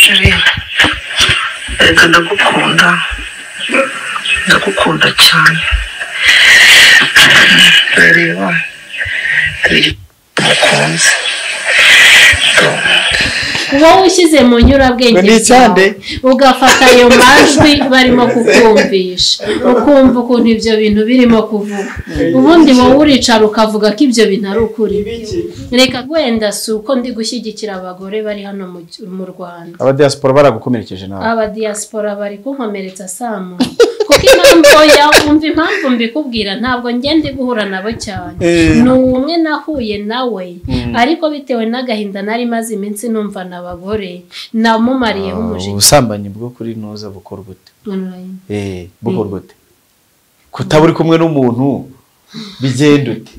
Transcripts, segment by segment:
Chérie, erega ndagukunda, ndagukunda cyane. Reba, mukunze. Wowe ushyize mu nyurabwenge zawe ugafata ayo majwi barimo kukumvisha, ukumva ukuntu ibyo bintu birimo kuvuga, ubundi wowe uricara ukavuga ko ibyo bintu ari ukuri. Reka wenda si uko ndi gushyigikira abagore bari hano mu Rwanda. Abadiaspora baragukomerekeje nawe? Abadiaspora bari kunkomeretsa Samu, kuko impamvu wumva impamvu mbikubwira, ntabwo ngende guhura nabo cyane, ni umwe nahuye nawe, ariko bitewe n'agahinda nari maze iminsi numva n'abagore namumariyeho umujinya. Ubusambanyi bwo kuri noza bukorwa gute? Bukorwa gute? Kutaba uri kumwe n'umuntu bigenda ute?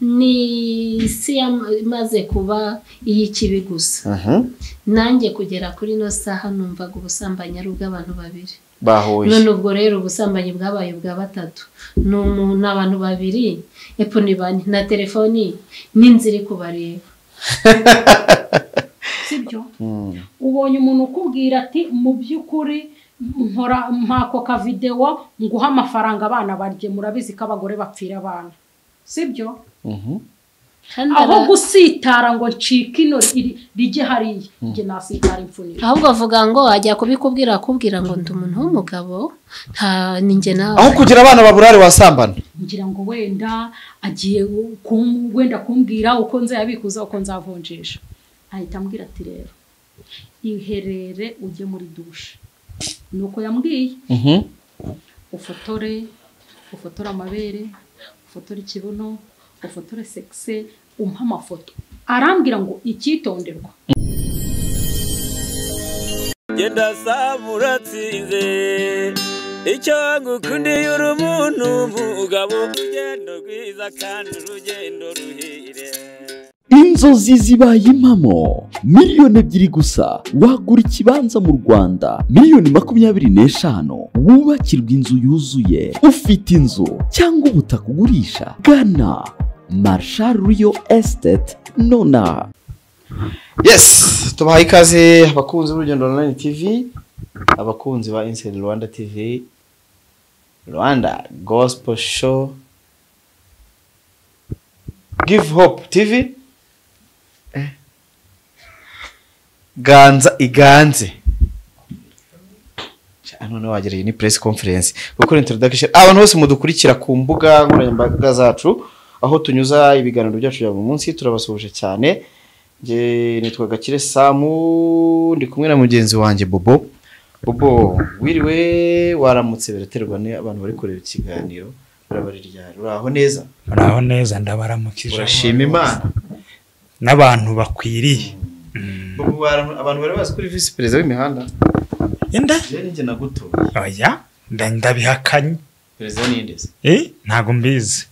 Ni isi yamaze kuba iy'ikibi gusa. Nanjye kugera kuri no saha numvaga ubusambanyi ari ubw'abantu babiri bahuye. None ubwo rero ubusambanyi bwabaye ubwa batatu, ni umuntu, abantu babiri, epfo ni bane, na telefoni n'inzira iri kubareba. Sibyo? Ubonye umuntu ukubwira ati mu by'ukuri nkora mpako ka video nguha amafaranga abana barye, murabizi ko abagore bapfira abana. Sibyo? Aho gusitara ngo ncike ino rijye hariya, nge nasitara imfuniro. Ahubwo avuga ngo ajya kubikubwira akubwira ngo ndi umuntu w'umugabo, nta ninjye nawe. Aho kugira abana baburare wasambana. Ngira ngo wenda agiye wenda kumbwira uko nzayabikuza uko nzavunjisha. Ahita ambwira ati rero iherere ujye muri dushe. Nuko yambwiye. Ufotore, ufotore amabere, ufotore ikibuno, ufotore sexe, umpa amafoto. Arambwira ngo icyitonderwa. Genda samuratsinze icyo ngukundiye uri umuntu mugabo, urugendo rwiza kandi urugendo ruhire. Inzozi zibaye impamo, 2 miliyoni gusa wagura ikibanza mu Rwanda, 25 miliyoni wubakirwa inzu yuzuye. Ufite inzu cyangwa ubutaka ugurisha, gana Marshal Real Estate nona. Yes, tubahaye ikaze abakunzi b'Urugendo Online TV, abakunzi ba Inside Rwanda TV, Rwanda Gospel Show, Give Hope TV, Ganza iganze. None wagereye ni press conference gukora introduction. Abantu bose mudukurikira ku mbuga nkoranyambaga zacu aho tunyuza ibiganiro byacu bya buri munsi, turabasuhuje cyane. Nge nitwa Gakire Samu, ndi kumwe na mugenzi wanjye Bobo. Bobo, wiriwe waramutse? Biraterwa n'abantu bari kureba ikiganiro barabarirya. Uraho neza? Uraho neza, ndabaramukije. Urashima Imana n'abantu bakwiriye. Bobo, abantu bari bazi kuri vice perezida w'imihanda. Inda? Je ninjye nagutoye. Oya, ndabihakanye. Perezida ninde se? Ntago mbizi.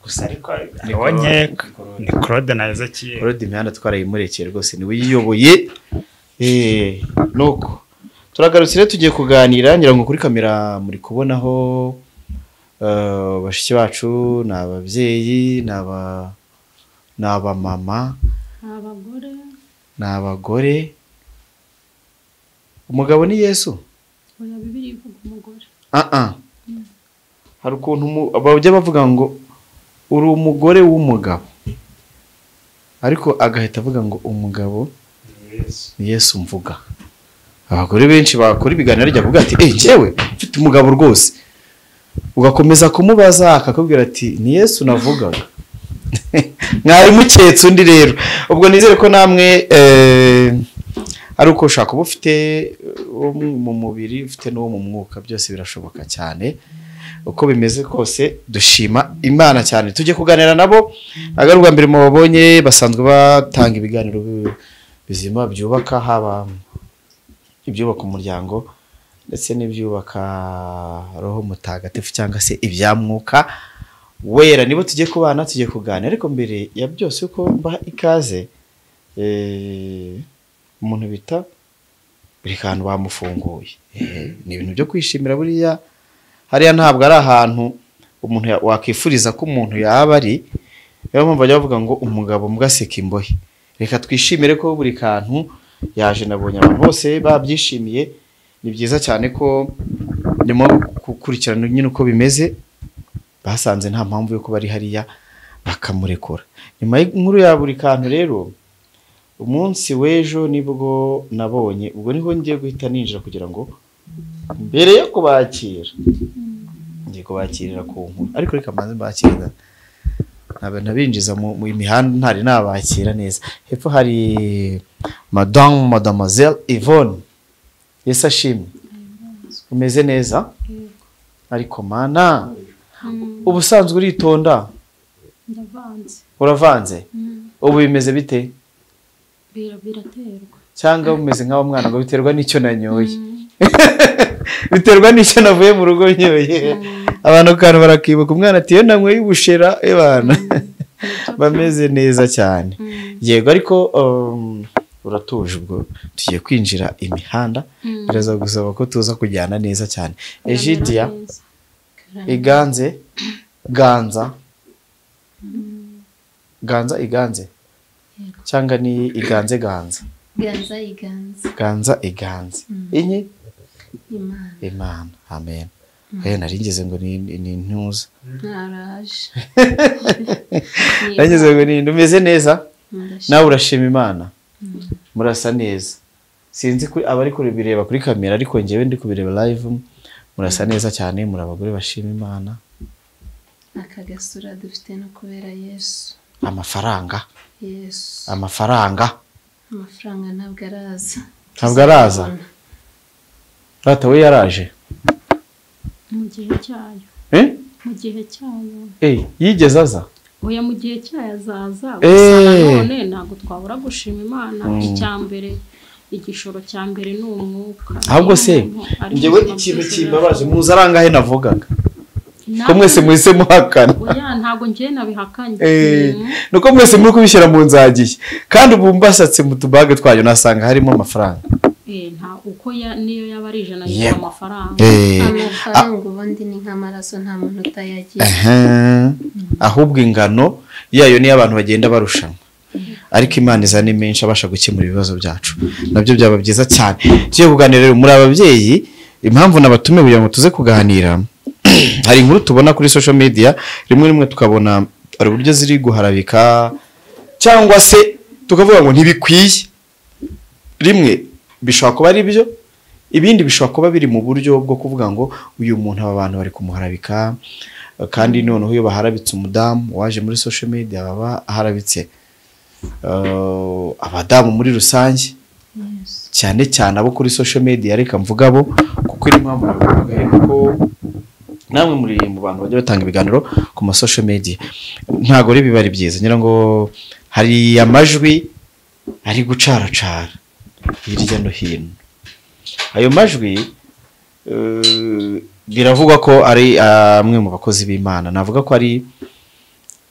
Gusa ariko abonye ni Claude na Ezekiel. Claude, imihanda twarayimurekeye rwose, niwe yiyoboye. Nuko turagarutse rero, tugiye kuganira. Ngira ngo kuri kamera muri kubonaho bashiki bacu, ni ababyeyi, ni abamama, abagore, ni abagore. Umugabo ni Yesu. Oya, Bibiliya ivuga umugore. Ah ah, hari ukuntu bajya bavuga ngo uri umugore w'umugabo, ariko agahita avuga ngo umugabo ni Yesu mvuga. Abagore benshi bakora ibiganiro ajya kuvuga ati: "Eh, njyewe mfite umugabo rwose." Ugakomeza kumubaza akakubwira ati: "Ni Yesu navugaga." Mwari muketse undi. Rero ubwo nizere ko namwe ari uko ushaka kuba ufite uwo mu mubiri, ufite n'uwo mu mwuka, byose birashoboka cyane. Uko bimeze kose dushima Imana cyane. Tujye kuganira nabo. Ntabwo ari ubwa mbere mubabonye, basanzwe batanga ibiganiro bizima byubaka, haba ibyubaka umuryango ndetse n'ibyubaka roho mutagatifu cyangwa se ibya mwuka wera. Nibo tugiye kubana, tugiye kuganira. Ariko mbere ya byose, uko mbaha ikaze, umuntu bita buri kantu bamufunguye. Ni ibintu byo kwishimira. Buriya hariya ntabwo ari ahantu umuntu wakifuriza ko umuntu yaba ari. Niyo mpamvu bajya bavuga ngo umugabo mbwa aseka imbohe. Reka twishimire ko buri kantu Yaje nabonye abantu bose babyishimiye. Ni byiza cyane ko nyuma yo gukurikirana nyine uko bimeze basanze nta mpamvu yo kuba ari hariya bakamurekura. Nyuma y'inkuru ya buri kantu rero, umunsi w'ejo nibwo nabonye, ubwo niho ngiye guhita ninjira kugira ngo mbere yo kubakira ngiye kubakirira ku nkuru, ariko reka mbanze mbakira ntabwo ntabinjiza mu mihanda ntari nabakira neza. Hepfo hari Madame Mademoiselle Yvonne. Yesu ashimwe, umeze neza? Ariko mana, ubusanzwe uritonda? Ndavanze. Uravanze? Ubu bimeze bite? Biraterwa. Cyangwa umeze nk'aho mwana ngo biterwa n'icyo nanyoye. Biterwa n'icyo navuye mu rugo nyoye. Abantu kandi barakibuka umwana ati iyo nanyweye ubushera ebana. Bameze neza cyane. Yego, ariko uratuje, ubwo tugiye kwinjira imihanda, biraza gusaba ko tuza kujyana neza cyane. Egidia Iganze, Ganza Ganza Iganze cyangwa ni Iganze Ganza? Ganza Iganze. Ganza Iganze. Inyi? Imana. Imana. Amen. Oya naringeze ngo ni ntuza. Naraje. Naringeze ngo ni ndumeze neza. Nawe urashima Imana. Murasa neza. Sinzi kuri abari kubireba kuri kamera, ariko njyewe ndi kubireba live. Murasa neza cyane, muri abagore bashima Imana. Aka gasura dufite no kubera Yesu. Amafaranga. Yesu. Amafaranga. Amafaranga ntabwo araza. Ntabwo araza. Data we yaraje. Mu gihe cyayo. Mu gihe cyayo. Yigeze aza? Oya, mu gihe cyayo azaza. Gusa none ntabwo twabura gushima Imana. Icyambere, igishoro cya mbere ni umwuka. Ahubwo se njyewe ikintu kimbabaje muza arangahe navugaga. Ko mwese mwese muhakana. Oya ntabwo ngiye nabihakanye. Nuko mwese muri kubishyira mu nzagiye. Kandi ubu mbasatse mu tubage twayo nasanga harimo amafaranga. Nta uko niyo yaba ari 100 y'amafaranga. Amafaranga ubundi ni nk'amaraso, nta muntu utayagira. Ahubwo ingano yayo niyo abantu bagenda barushanwa. Ariko Imana izana menshi abasha gukemura ibibazo byacu. Nabyo byaba byiza cyane. Tugiye kuganira rero muri ababyeyi, impamvu nabatume kugira ngo tuze kuganira. Hari inkuru tubona kuri social media rimwe rimwe tukabona ari uburyo ziri guharabika cyangwa se tukavuga ngo ntibikwiye. Rimwe bishobora kuba ari byo, ibindi bishobora kuba biri mu buryo bwo kuvuga ngo uyu muntu aba bantu bari kumuharabika, kandi noneho iyo baharabitse umudamu waje muri social media baba aharabitse abadamu muri rusange, cyane cyane abo kuri social media. Reka mvuga abo kuko iri mpamvu navuga kuko namwe muri mu bantu bajya batanga ibiganiro ku ma social media ntago ari bibari byiza. Ngira ngo hari amajwi ari gucaracara hirya no hino. Ayo majwi biravugwa ko ari amwe mu bakozi b'Imana, navuga ko ari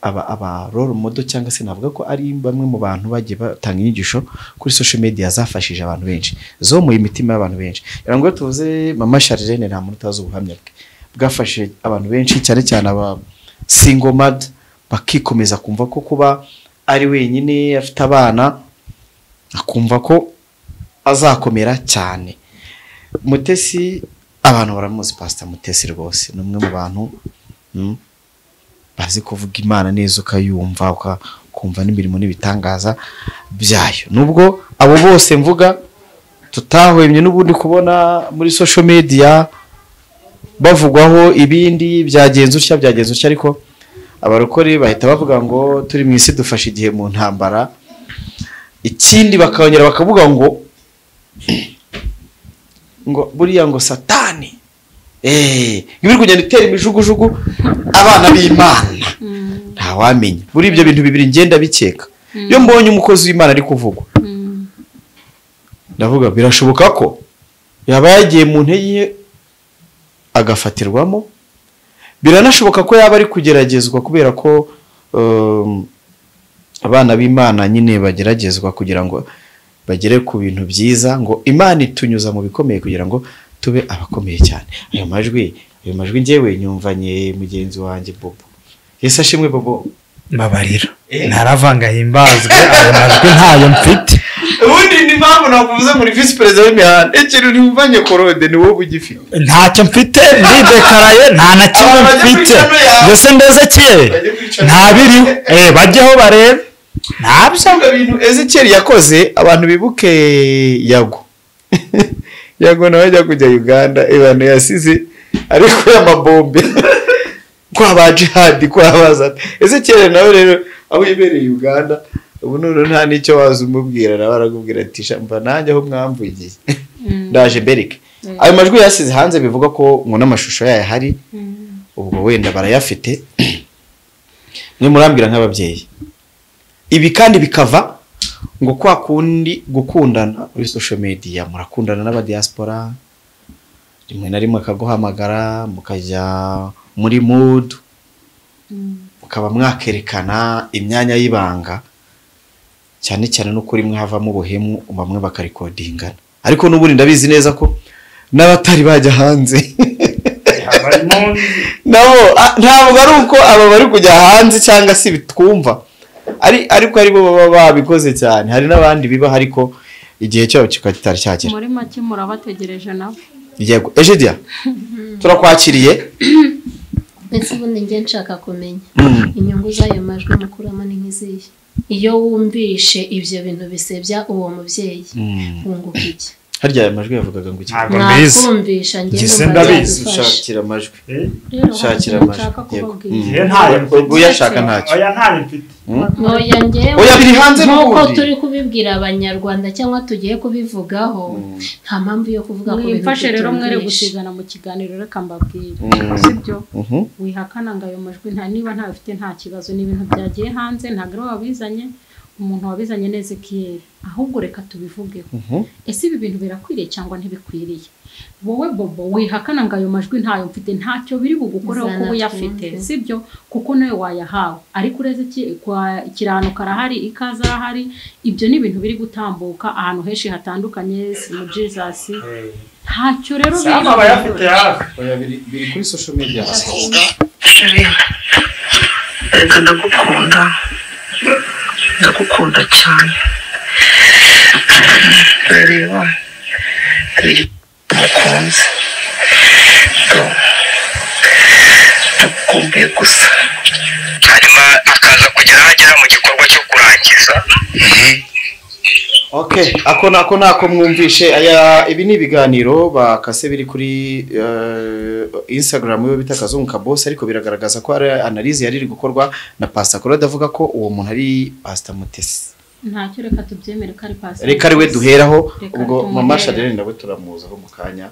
aba role model, cyangwa se navuga ko ari bamwe mu bantu bagiye batanga inyigisho kuri social media zafashije abantu benshi, zo mu imitima y'abantu benshi. Ngira ngo tuvuze Mama Charlene, nta muntu utazi ubuhamya bwe bwafashije abantu benshi, cyane cyane aba single mother, bakikomeza kumva ko kuba ari wenyine afite abana akumva ko azakomera cyane. Mutesi abantu baramuzi, Pastor Mutesi rwose ni umwe mu bantu bazi kuvuga Imana neza, ukayumva ukumva n'imirimo n'ibitangaza byayo. Nubwo abo bose mvuga tutahwemye n'ubundi kubona muri social media bavugwaho ibindi byagenze utya byagenze utya, ariko abarokore bahita bavuga ngo turi mu isi dufashe igihe mu ntambara. Ikindi bakongera bakavuga ngo buriya ngo Satani ibiri kugenda itera imijugujugu abana b'Imana, ntawamenya. Buri ibyo bintu bibiri ngenda bikeka. Iyo mbonye umukozi w'Imana ari kuvugwa, ndavuga birashoboka ko yaba yagiye mu ntege agafatirwamo, biranashoboka ko yaba ari kugeragezwa, kubera ko abana b'Imana nyine bageragezwa kugira ngo bagere ku bintu byiza, ngo Imana itunyuza mu bikomeye kugira ngo tube abakomeye cyane. Ayo majwi njyewe nyumvanye mugenzi wanjye Bobo. Yesu ashimwe Bobo. Mbabarira, ntaravanga himbazwe, ayo majwi ntayo mfite. Ubundi ni Impamvu nakuvuze muri visi perezida w'imihanda, ikintu ntimuvanye Claude ni wowe ugifite. Ntacyo mfite, ndidekaraye, nta na kimwe mfite. Mbese ndezekiyeli nta biriho, bajyeho barebe ntabyo. Ibintu Ezekiel yakoze abantu bibuke Yago. Yago nawe ajya kujya Uganda, abantu yasize ariko y'amabombe kwa ba jihad kwa baza. Ezekiel nawe rero aho yibereye Uganda ubu none nta nicyo waza umubwira, nawe arakubwira ati mva nanjye aho mwamvugiye ndaje bereke. Ayo majwi yasize hanze bivuga ko ngo n'amashusho yayo hari, ubwo wenda barayafite. Mwe murambwira nk'ababyeyi ibi kandi bikava ngo kwa kundi gukundana kuri social media, murakundana n'aba diaspora rimwe na rimwe akaguhamagara mukajya muri mood, mukaba mwakerekana imyanya y'ibanga, cyane cyane no kuri mwe havamo ubuhemu bamwe bakarikodingana. Ariko n'ubundi ndabizi neza ko n'abatari bajya hanze nabo ntabwo ari uko aba bari kujya hanze cyangwa se bitwumva ariko aribo baba babikoze cyane, hari n'abandi biba ariko igihe cyabo kikaba cyagera. Muri make murabategereje nabo. Yego Egidia turakwakiriye. Ndetse ubundi nge nshaka kumenya inyungu z'ayo majwi mukuramo ni nk'izihe? Iyo wumvishe ibyo bintu bisebya uwo mubyeyi wunguka iki? Harya aya majwi yavugaga ngo iki? Ntabwo mbizi. Nakumvisha nge ndabizi. Ushakira amajwi. Shakira amajwi. Uyashaka ntacyo. Oya ntayo mfite. Oya ngewe. Oya biri hanze n'ubundi. Nkuko turi kubibwira abanyarwanda cyangwa tugiye kubivugaho, nta mpamvu yo kuvuga ko ibintu mwimfashe rero mwere gusigana mu kiganiro, reka mbabwire. Sibyo? Wihakana ngo ayo majwi nta niba ntayo ufite nta kibazo, ni ibintu byagiye hanze ntabwo ari wabizanye, umuntu wabizanye neza Ezekiel, ahubwo reka tubivugeho. Ese ibi bintu birakwiriye cyangwa ntibikwiriye? Wowe Bobo wihakana ngo ayo majwi ntayo mfite, ntacyo biri bugukoreho kuba uyafite, sibyo? Kuko nawe wayahawe. Ariko ureze kwa kirano karahari, ikaza arahari, ibyo ni ibintu biri gutambuka ahantu henshi hatandukanye, si mu Jesus. Ntacyo rero biri abayafite hafi. Oya biri kuri social media. Reka ndagukunda. Ndagukunda cyane. Reba mukunzi, ndagukumbuye gusa. Hanyuma akaza kugera aho agera mu gikorwa cyo kurangiza. Okay, ako nako nako mwumvishe aya ibi ni ibiganiro bakase biri kuri Instagram yo bita Kazungu Kabose, ariko biragaragaza ko ari analyse yari iri gukorwa na Pastor Claude avuga ko uwo muntu ari Pastor Mutesi. Ntacyo reka tubyemere ko ari Pastor. Reka ari we duheraho, ubwo Mama Shaderine nawe turamuzaho mu kanya,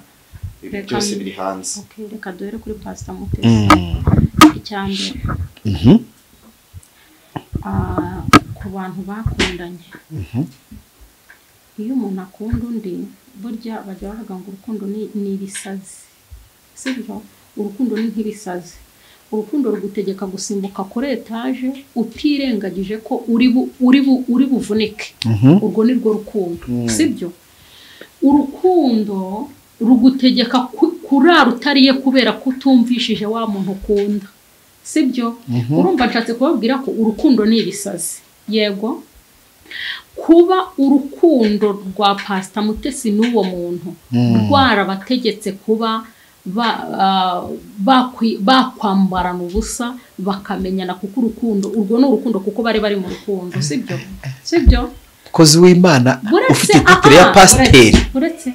ibi byose biri hanze. Okay, reka duhere kuri Pastor Mutesi. Icyambere. Ku bantu bakundanye. Iyo umuntu akunda undi burya bajya bavuga ngo urukundo ni ibisazi, sibyo? Urukundo ni nk'ibisazi. Urukundo rugutegeka gusimbuka kuri etaje utirengagije ko uri buvunike. Urwo ni rwo rukundo, sibyo? Urukundo rugutegeka kurara utariye kubera kutumvishije wa muntu ukunda, sibyo? Urumva nshatse kubabwira ko urukundo ni ibisazi. Yego, kuba urukundo rwa Pastor Mutesi n'uwo muntu rwarabategetse kuba bakwambarana ubusa bakamenyana, kuko urukundo urwo ni urukundo, kuko bari mu rukundo, sibyo? Sibyo? Mukozi w'Imana ufite titre ya pasiteri, uretse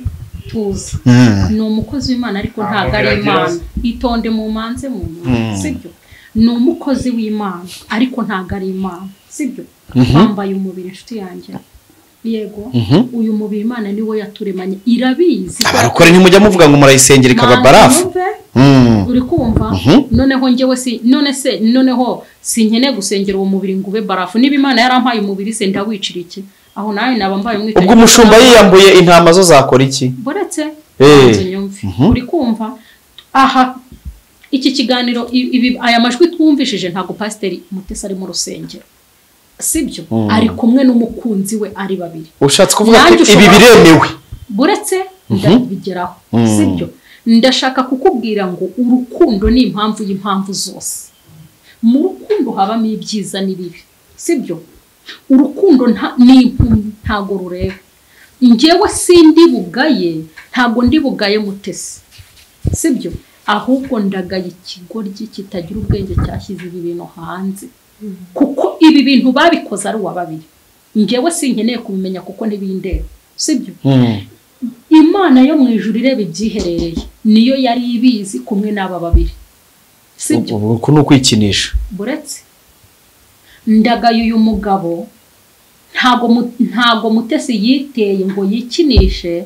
tuza ni umukozi w'Imana ariko ntabwo ari Imana. Itonde mu manze mu sibyo? Ni umukozi w'Imana ariko ntabwo ari Imana, sibyo? Wambaye umubiri inshuti yanjye. Yego, uyu mubiri Imana niwe yaturemanye, irabizi. Abarokore ntimujya muvuga ngo murayisengera ikaba barafu. Uri kumva? Noneho njyewe si none se noneho sinkeneye gusengera uwo mubiri ngo ube barafu. Niba Imana yarampaye umubiri se ndawicira iki? Aho nawe naba mbaye umwicanyi. Ubwo umushumba yiyambuye intama zo zakora iki? Buretse uri kumva? Aha iki kiganiro aya majwi twumvishije ntago Pasiteri Mutesi ari mu rusengero, sibyo? Ari kumwe n'umukunzi we ari babiri. Ushatse kuvuga ko ibi biremewe? Buretse ndabigeraho, sibyo? Ndashaka kukubwira ngo urukundo ni impamvu y'impamvu zose. Mu rukundo habamo ibyiza n'ibibi, sibyo? Urukundo ni impumyi ntago rureba. Njyewe sindi bugaye, ntabwo ndi bugaye Mutesi, sibyo? Ahubwo ndagaye ikigoryi kitagira ubwenge cyashyize ibi bintu hanze, kuko ibi bintu babikoze ari uwa babiri. Njyewe sinkeneye kubimenya kuko ntibindeba, sibyo? Imana yo mu ijuru ireba ibyiherereye niyo yari ibizi kumwe n'aba babiri, sibyo? Uku ni ukwikinisha. Buretse ndagaye uyu mugabo, ntabwo Mutesi yiteye ngo yikinishe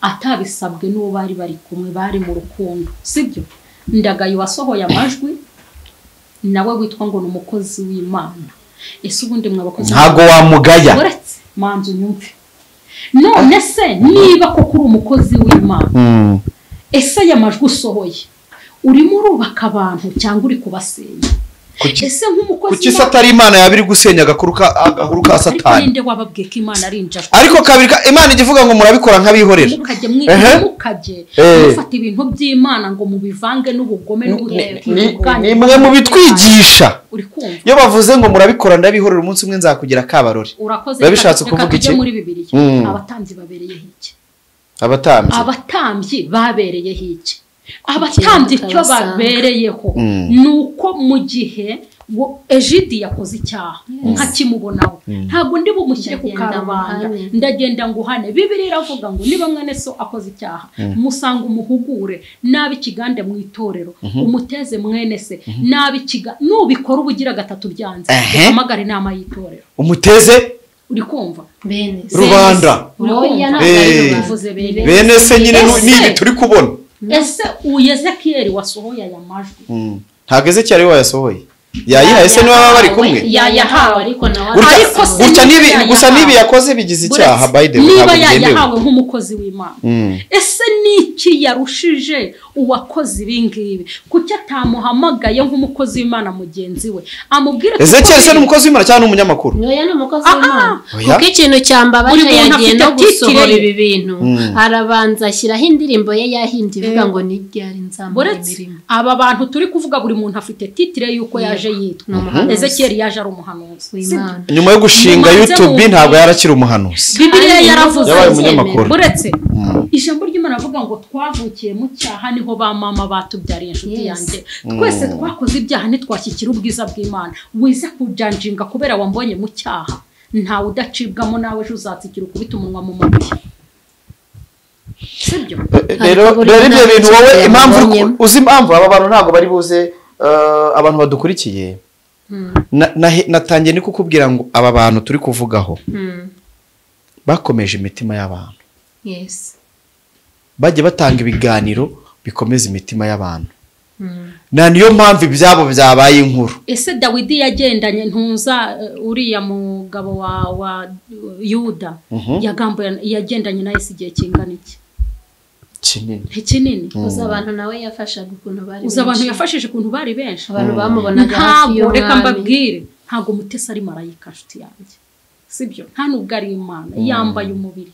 atabisabwe n'uwo bari bari kumwe, bari mu rukundo, sibyo? Ndagaye wasohoye amajwi nawe witwa ngo ni umukozi w'Imana. Ese ubundi mwabakozi ntabwo wamugaya? Buretse manzu nyumve. None se niba koko uri umukozi w'Imana, ese aya majwi usohoye urimo urubaka abantu cyangwa uri kubasenya? Ese nk'umukozi kuki satari Imana yabiri gusenya agakuru ka Satani? Ninde wababwiye ko Imana ari injajwa? Ariko kabiri Imana igivuga ngo murabikora nk'abihorera. Mukajye mukajye mufata ibintu by'Imana ngo mubivange n'ubugome n'ubutindi. Ni mwe mubitwigisha. Iyo bavuze ngo murabikora ndabihorera, umunsi umwe nzakugira kabarore. Babishatse kuvuga iki? Muri Bibiliya abatambyi babereyeho iki? Abatambyi babereyeho iki? Abatambyi icyo babereyeho nuko mu gihe Ejidi yakoze icyaha nkakimubonaho, ntabwo ndi bumushyire ku karubanda, ndagenda nguhane. Bibiliya iravuga ngo niba mwene so akoze icyaha musanga umuhugure, nabi ikigande mu itorero umuteze mwene se, nabi nubikora ubugira gatatu byanze uhamagara inama y'itorero umuteze. Uri kumva bene rubanda bene se nyine nibi turi kubona. Ese Ezekiyeli wasohoye aya majwi? Ntabwo Ezekiyeli ari we wayasohoye, yayihaye se niba bari kumwe? Yayahawe ariko nawe gusa nibi yakoze bigize icyaha. By the way, niba yayahawe nk'umukozi w'Imana, ese niki yarushije uwakoze ibi ngibi? Kuki atamuhamagaye nk'umukozi w'Imana mugenzi we amubwira? Ezekiyeli se ni umukozi w'Imana cyangwa ni umunyamakuru? Oya, ni umukozi w'Imana. Kuko ikintu cyambabaje yagiye no gusohora ibi bintu, arabanza ashyiraho indirimbo ye yahimbye ivuga ngo ni ryari nzamura imirimo. Aba bantu turi kuvuga buri muntu afite titire y'uko yaje yitwa. Ezekiyeli yaje ari umuhanuzi nyuma yo gushinga YouTube ntabwo yarakiri umuhanuzi. Bibiliya yaravuze buretse ijambo ry'Imana avuga ngo twavukiye mu cyaha niho ba mama batubyariye. Inshuti yanjye, twese twakoze ibyaha ntitwashyikira ubwiza bw'Imana. Wize kujanjinga kubera wambonye mu cyaha, ntawe udacibwamo, nawe ejo uzatsikira ukubita umunwa mu mabuye, sibyo? Rero ibyo bintu wowe impamvu uzi impamvu aba bantu ntabwo bari buze, abantu badukurikiye, natangiye ni kukubwira ngo aba bantu turi kuvugaho bakomeje imitima y'abantu. Bajya batanga ibiganiro bikomeza imitima y'abantu. Na niyo mpamvu ibyabo byabaye inkuru. Ese Dawidi yagendanye ntuza uriya mugabo wa Yuda yagendanye na Yesu igihe kingana iki? Kinini. Uza abantu nawe yafashaga ukuntu bari benshi. Uza abantu yafashije ukuntu bari benshi. Abantu bamubonaga hafi y'umwami. Reka mbabwire, ntabwo Mutesi ari marayika nshuti yanjye, sibyo? Nta nubwo ari Imana yambaye umubiri.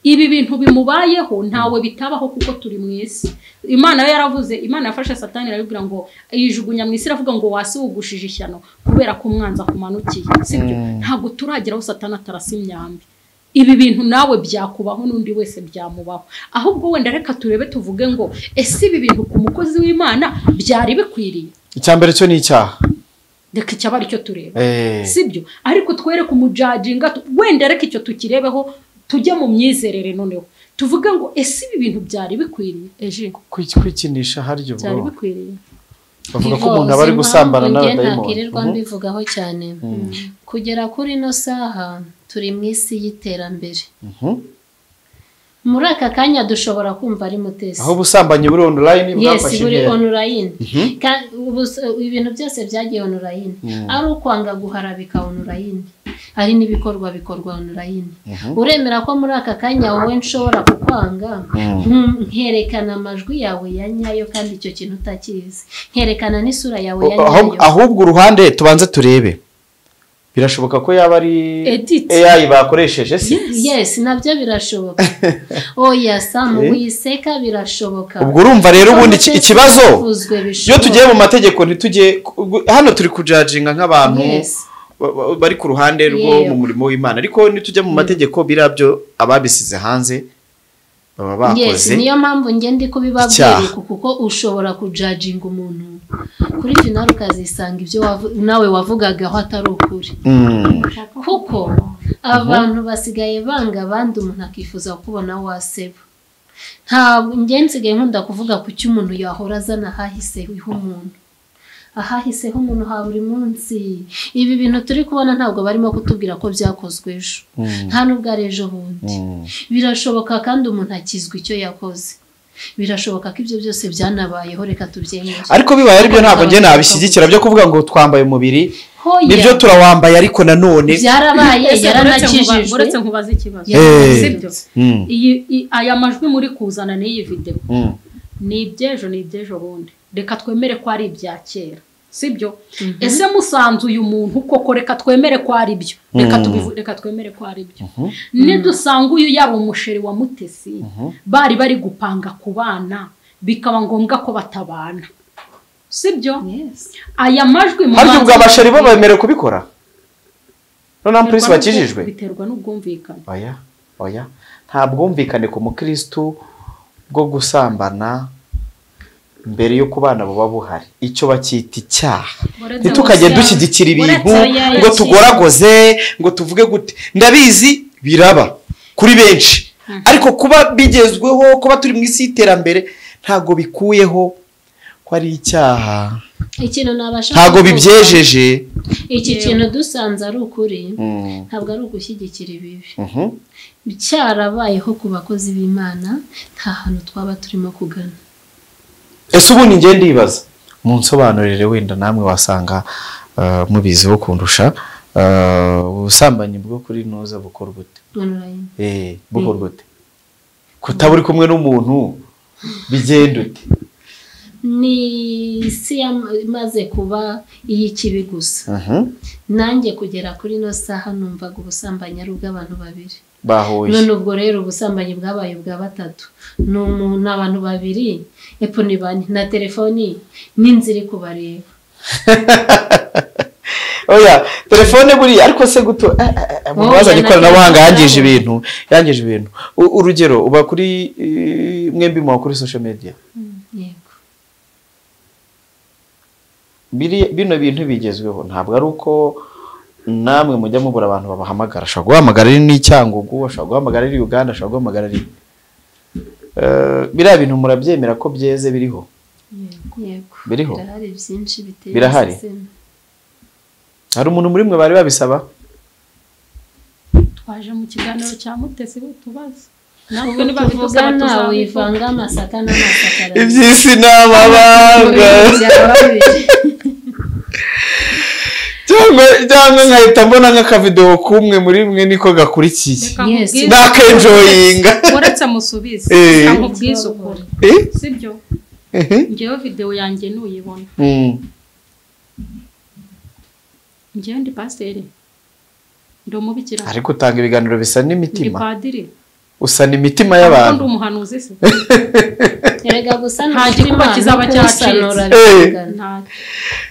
Ibi bintu bimubayeho ntawe bitabaho kuko turi mu isi. Imana yo yaravuze, Imana yafashe Satani irabibwira ngo yijugunya mu isi, iravuga ngo wasiwugushije ishyano kubera ko umwanzi akumanukiye, sibyo? Ntabwo turagera aho Satani atarasa imyambi. Ibi bintu nawe byakubaho n'undi wese byamubaho. Ahubwo wenda reka turebe tuvuge ngo ese ibi bintu ku mukozi w'Imana byari bikwiriye? Icyambere cyo ni icyaha. Reka icyaba aricyo tureba, sibyo? Ariko twereke umujajinga, wenda reka icyo tukirebeho, tujye mu myizerere noneho tuvuge ngo ese ibi bintu byari bikwiriye? Eje kwikinisha haryo byari bikwiriye. Bavuga ko umuntu aba ari gusambana n'abadayimoni. Ntakirirwa mbivugaho cyane. Kugera kuri ino saha turi mu isi y'iterambere. Muri aka kanya dushobora kumva ari Mutesi. Aho ubusambanyi buri online bwafashe intera. Yes, buri online. Ibintu byose byagiye online. Ari ukwanga guharabika online. Hari n'ibikorwa bikorwa online. Uremera ko muri aka kanya wowe nshobora kukwanga nkerekana amajwi yawe ya nyayo kandi icyo kintu utakizi, nkerekana n'isura yawe ya nyayo. Ahubwo uruhande tubanze turebe, birashoboka ko yaba ari AI bakoresheje se? Yes, nabyo birashoboka. Oya Sam, wiseka birashoboka. Ubwo urumva rero ubundi ikibazo iyo tugiye mu mategeko ntitujye hano turi kujajinga nk'abantu bari ku ruhande rwo mu murimo w'Imana, ariko nitujya mu mategeko birabyo ababisize hanze baba bakoze. Niyo mpamvu nge ndi kubibabwira kuko ushobora kujudginga umuntu kuri final ukazisanga ibyo nawe wavugaga aho atari ukuri. Kuko abantu basigaye banga abandi, umuntu akifuza kubona waseba. Ntabwo nge nsigaye nkunda kuvuga ku cyo umuntu yahora azana ahahise h'umuntu, ahahiseho umuntu ha buri munsi. Ibi bintu turi kubona ntabwo barimo kutubwira ko byakozwe ejo, nta nubwo ari ejo bundi. Birashoboka kandi umuntu akizwa icyo yakoze, birashoboka ko ibyo byose byanabayeho, reka tubyemere. Ariko bibaye ari byo ntabwo nge nabishyigikira byo kuvuga ngo twambaye umubiri, nibyo turawambaye, ariko nanone byarabaye, yaranakijijwe. Uretse nkubaza ikibazo, sibyo? Aya majwi muri kuzana n'iyi video ni iby'ejo, ni iby'ejo bundi, reka twemere ko ari ibya kera, sibyo? Ese musanze uyu muntu koko, reka twemere ko ari byo, reka twemere ko ari byo. Nidusanga uyu yaba umusheri wa Mutesi, bari bari gupanga ku bana, bikaba ngombwa ko batabana, sibyo? Aya majwi harya ubwo abasheri bo bemerewe kubikora? None Prince bakijijwe biterwa n'ubwumvikane. Oya oya, nta bwumvikane ku mukristo bwo gusambana mbere yo kubana buba buhari, icyo bakita icyaha. Ntitukajye dushyigikira ibintu ngo tugoragoze ngo tuvuge gute, ndabizi biraba kuri benshi, ariko kuba bigezweho, kuba turi mu isi y'iterambere, ntago bikuyeho ko ari icyaha, ntago bibyejeje. Iki kintu dusanze ari ukuri, ntabwo ari ugushyigikira ibibi. Cyarabayeho ku bakozi b'Imana, nta hantu twaba turimo kugana. Ese ubundi nge ndibaza, munsobanurire wenda namwe wasanga mubiziho kundusha, ubusambanyi bwo kuri noza bukorwa gute? Bukorwa gute? Kutaba uri kumwe n'umuntu bigenda ute? Ni isi yamaze kuba iy'ikibi gusa. Nanjye kugera kuri no saha numvaga ubusambanyi ari ubw'abantu babiri bahuye. None ubwo rero ubusambanyi bwabaye ubwa batatu, ni umuntu, abantu babiri, epo ni bane, na telefoni n'inzira iri kubareba. Oya, telefone buriya ariko se guto umuntu wazanye ikoranabuhanga yangije ibintu, yangije ibintu. Urugero uba kuri mwembi mu kuri social media. Yego. Bino bintu bigezweho, ntabwo ari uko namwe mujya mubura abantu babahamagara. Ashobora guhamagara ari n'Icyangugu, ashobora guhamagara ari Uganda, ashobora guhamagara ari biriya bintu murabyemera ko byeze biriho? Yego. Biriho? Birahari byinshi biteye. Birahari. Hari umuntu muri mwe bari babisaba? Twaje mu kiganiro cya Mutesi tubaza. Natwe nibabidusaba wivanga amasaka n'amasaka. Iby'isi n'amabanga. Cyangwa nkahita mbona nk'akavideo kumwe muri mwe niko gakurikiye, nakenjoyinga. Uretse musubize, nkubwize ukuri, sibyo? Ngewe video yanjye nuyibona, ngewe ndi pasiteri, ndi umubikira, ariko utanga ibiganiro bisa n'imitima, ndi padiri, usa n'imitima y'abantu, ndi umuhanuzi se. Erega gusa nta gikuba kizaba cyacitse.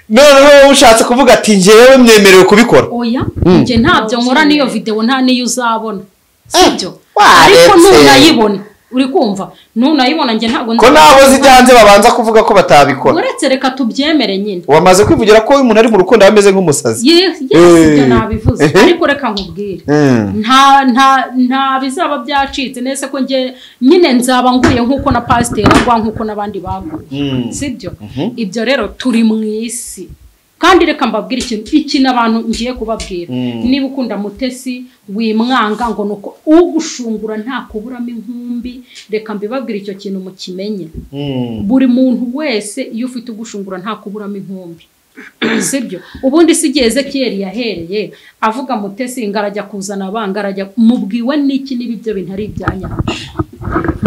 Noneho ushatse kuvuga ati ngewe mwemerewe kubikora? Oya, nge ntabyo nkora, n'iyo video nta niyo uzabona, sibyo? Ariko nunayibona, uri kumva, nunayibona nge ntabwo ko nabo zijyanze babanza kuvuga ko batabikora. Uretse reka tubyemere nyine. Wamaze kwivugira ko umuntu ari mu rukundo ameze nk'umusazi. Yes, ibyo nabivuze, ariko reka nkubwire, nta bizaba byacitse nese ko nge nyine nzaba nguye nkuko na pasiteri agwa, nkuko n'abandi baguye, sibyo? Ibyo rero turi mu isi. Kandi reka mbabwire ikintu abantu ngiye kubabwira, niba ukunda Mutesi wimwanga ngo nuko ugushungura nta kuburamo inkumbi, reka mbibabwire icyo kintu mukimenye. Buri muntu wese iyo ufite ugushungura nta kuburamo inkumbi, sibyo? Ubundi si igihe Ezekiyeli yahereye avuga Mutesi ngarajya kuzana abanga, arajya mubwiwe n'iki niba ibyo bintu ari ibyanya.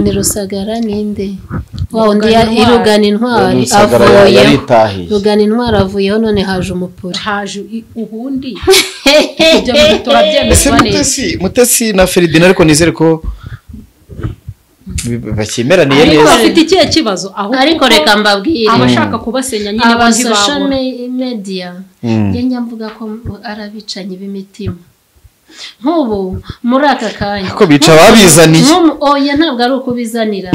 Ni Rusagara ninde wa undi irugana intwari avuye, rugana intwari avuyeho, none haje umupuri, haje ubundi. Ibyo bintu turabyemezwa neza. Mutesi na Ferdinand, ariko nizere ko Bakimeraniye Ariko neza. bafite ikihe kibazo? Aho Ariko reka mbabwire, abashaka kubasenya nyine aba ntibabura. social media njye njya mvuga ko ari abicanyi b'imitima. Nk'ubu muri aka kanya Ko bica ababizaniye. Oya, ntabwo ari ukubizanira.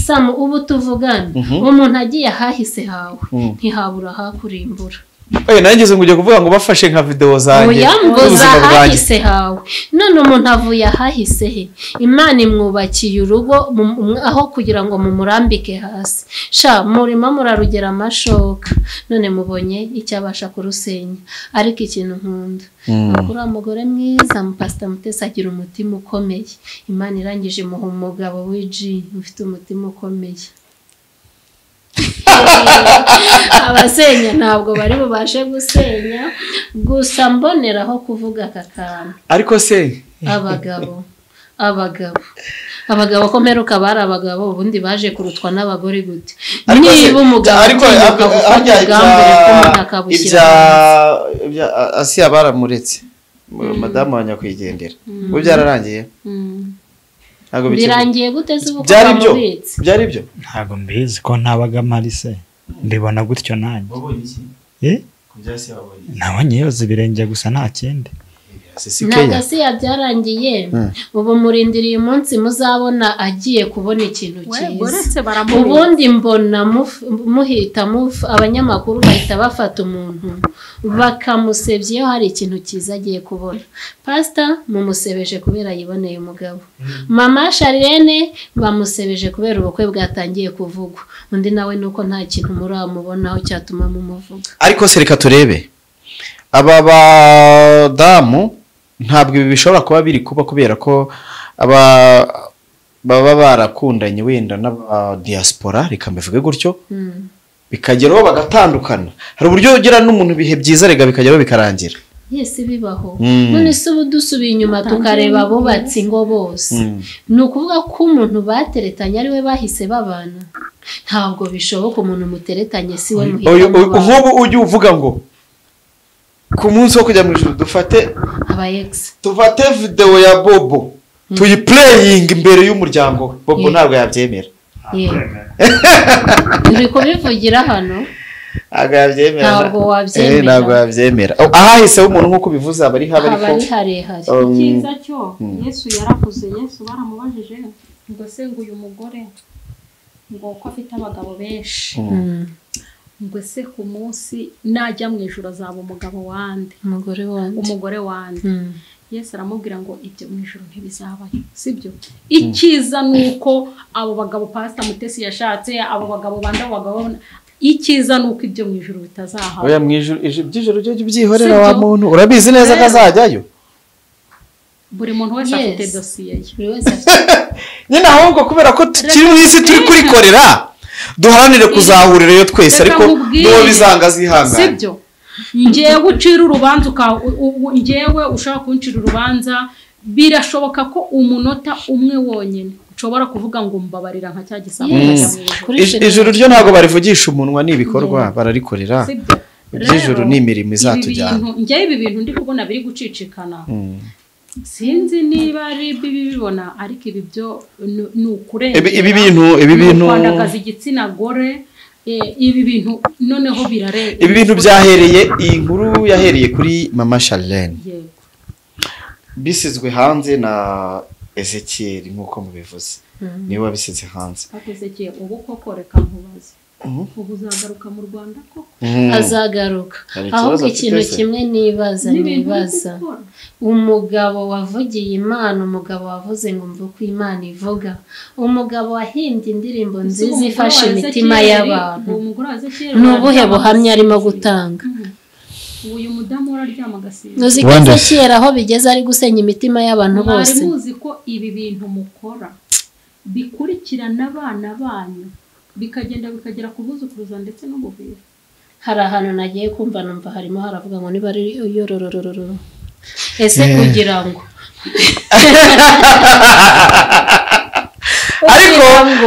Samu, ubu tuvugana, umuntu agiye ahahise hawe, ntihabura ahakurimbura. Oya, nanjye ngo ugiye kuvuga ngo bafashe nka video zanjye Oya, mvuze z'ubuzima bwanjye. Ahahise hawe. None umuntu avuye ahahise he, Imana imwubakiye urugo, aho kugira ngo mumurambike hasi, sha murimo murarugera amashoka, none mubonye icyo abasha kurusenya. Ariko ikintu nkunda ni uko uriya mugore mwiza, Pasita Mutesi, agira umutima ukomeye. Imana irangije imuha umugabo w'iji ufite umutima ukomeye. Abasenya ntabwo bari bubashe gusenya. Gusa mboneraho kuvuga aka kantu. Ariko se Abagabo, ko mperuka bari abagabo, ubundi baje kurutwa n'abagore gute? Ariko se- Niba umugabo ariko atinyuka gufata harya ubwambure bw'umuntu akabushyira ibya hanze. Ibya Asiya baramuretse, madamu wa nyakwigendera, ubu byararangiye, ntabwo bikiri. Birangiye gute se ubu ko Byari byo bamubitse? Byari byo. Ntabwo mbizi ko ntabaga mpari se, mbibona gutyo nanjye. Eh? Nabonye yoza ibirenge gusa, nta kindi. Ntabwo Asiya byarangiye. Ubu murindiriye umunsi muzabona agiye kubona ikintu cyiza. Uretse baramubitse. Ubundi mbona muhita abanyamakuru bahita bafata umuntu bakamusebya iyo hari ikintu cyiza agiye kubona. Pasita mumusebeje kubera yiboneye umugabo, Mama Charlene bamusebeje kubera ubukwe bwatangiye kuvugwa, undi nawe nuko nta kintu muramubonaho cyatuma mumuvuga. Ariko se reka turebe, aba badamu ntabwo ibi bishobora kuba biri kuba kubera ko aba baba barakundanye wenda n'aba diaspora, reka mbivuge gutyo, bikageraho bagatandukana? Hari uburyo ugira n'umuntu ibihe byiza, rega bikageraho bikarangira. Yes, bibaho. None se ubu dusubiye inyuma tukareba abubatse ingo bose, ni ukuvuga ko umuntu bateretanye ari we bahise babana? Ntabwo bishoboka. Umuntu muteretanye si we muhita mubana. Nk'ubu ujye uvuga ngo ku munsi wo kujya mu ijuru dufate Aba ex. tufate video ya Bobo tuyiplaying imbere y'umuryango we. Bobo ntabwo yabyemera. Yego, uri kubivugira hano. Ntabwo yabyemera. Ntabwo wabyemera. Eh, ntabwo yabyemera. Oh, ahahise h'umuntu nk'uko ubivuze aba ari haba, Haba ariko ari harehare. Icyiza cyo, Yesu yaravuze, Yesu baramubajije ngo se ngo uyu mugore ngo ko afite abagabo benshi, ngo ese ku munsi najya mu ijuru azaba umugabo wande? Umugore wanjye. Umugore wande? Yesu aramubwira ngo ibyo mu ijuru ntibizabayo, sibyo? Icyiza ni uko abo bagabo Pasita Mutesi yashatse, abo bagabo bandi, abo bagabo, icyiza ni uko ibyo mu ijuru bitazahaba. Oya, mu ijuru, iby'ijuru byo byihorera. Sibyo? Wa muntu urabizi neza ko Rero- azajyayo. Buri muntu wese Yes. afite dosiye ye. Buri wese afite. Nyine ahubwo kubera ko tukiri mu isi turi kurikorera, duharanire kuzahurirayo twese. Reka Ariko nkubwire. n'uwo bizanga azihangana. Sibyo? Njyewe ucira urubanza njyewe ushaka kuncira urubanza, birashoboka ko umunota umwe wonyine nshobora kuvuga ngo mbabarira nka cya gisambo, Yes. nkajya mu ijuru. Kuri Ijuru ryo ntabwo barivugisha umunwa, ni ibikorwa, bararikorera. Sibyo? Iby'ijuru Rero, ni imirimo ibi izatujyana. njyewe ibi bintu ndi kubona biri gucicikana, sinzi niba ari bibibona, ariko ibi byo ni ukurengera, Ibi ni bintu- ukwandagaza igitsina gore. Ibi bintu noneho birare Ibi bintu byahereye, iyi nkuru yahereye kuri Mama Charlene, Yego. bisizwe hanze na Ezekiel nk'uko mubivuze, niwe wabisize hanze. Atesekeye ubu koko, reka nkubaze, ubu uzagaruka mu Rwanda koko? Azagaruka. Hari ikibazo Ahubwo afite ikintu se? kimwe nibaza, N'ibintu uri nibaza gukora. umugabo wavugiye Imana, umugabo wavuze ngo mve uko Imana ivuga, umugabo wahimbye indirimbo Ese nziza uwo mugore ifasha wa imitima Ezekiyeli, y'abantu, uwo mugore wa Ezekiyeli ni ubuhe araryama buhamya arimo agasinzira. gutanga? Ubu uyu mudamu araryama agasinzira. Uzi ko Wonderful. Ezekiyeli aho bigeze ari gusenya imitima y'abantu Mwari bose. muzi ko ibi bintu mukora bikurikirana abana banyu, bikagenda bikagera ku buzukuruza ndetse n'ubuvira? Hari ahantu nagiye kumva numva harimo haravuga ngo niba ari yorororororo, ese kugira ngo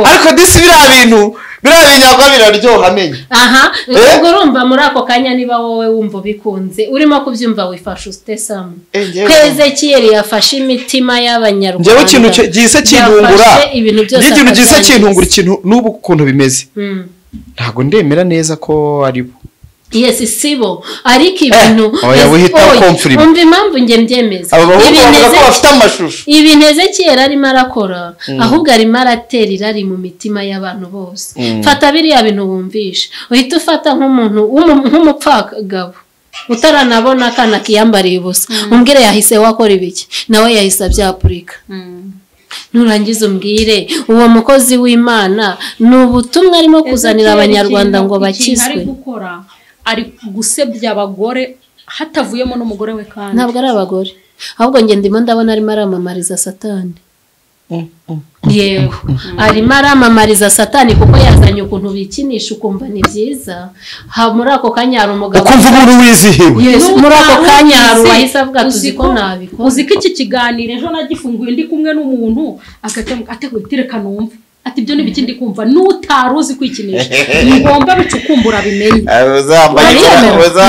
Ariko disi biriya bintu biriya binyagwa biraryoha amenyo. Aha, ubwo urumva muri ako kanya niba wowe wumva ubikunze urimo kubyumva wifashe ute Samu? Ezekiyeli yafashe imitima y'abanyarwanda. Njyewe ikintu gise kintungura, ikintu gise kintungura ikintu n'ubu ukuntu bimeze, ntabwo ndemera neza ko ari bo. Yes, sibo ariko ibintu umva impamvu nge mbyemeza. Ibintu Ezekiyeli arimo arakora ahubwo arimo aratera irari mu mitima y'abantu bose. Fata biriya bintu wumvishe uhita ufata nk'umuntu nk'umupfagabo utaranabona akana kiyambariye ubusa, umbwire yahise wakora ibiki, nawe yahise abyapurika. Nurangiza umbwire uwo mukozi w'Imana ni ubutumwa arimo kuzanira abanyarwanda ngo bakizwe. Ari gusebya abagore hatavuyemo n'umugore we, kandi ntabwo ari abagore ahubwo nge ndimo ndabona arimo aramamariza Satani. Yego, arimo aramamariza Satani kuko yazanye ukuntu bikinisha ukumva ni byiza. Muri ako kanya hari umugabo ukumva umuntu wizihiwe. Yes, muri ako kanya hari uwahise avuga tuzi ko nabikora. Uzi ko iki kiganiro ejo nagifunguye ndi kumwe n'umuntu akateguye tireka numve ati ibyo nibiki ndi kumva n'utaruzi kwikinisha ngomba bicukumbura bimenye.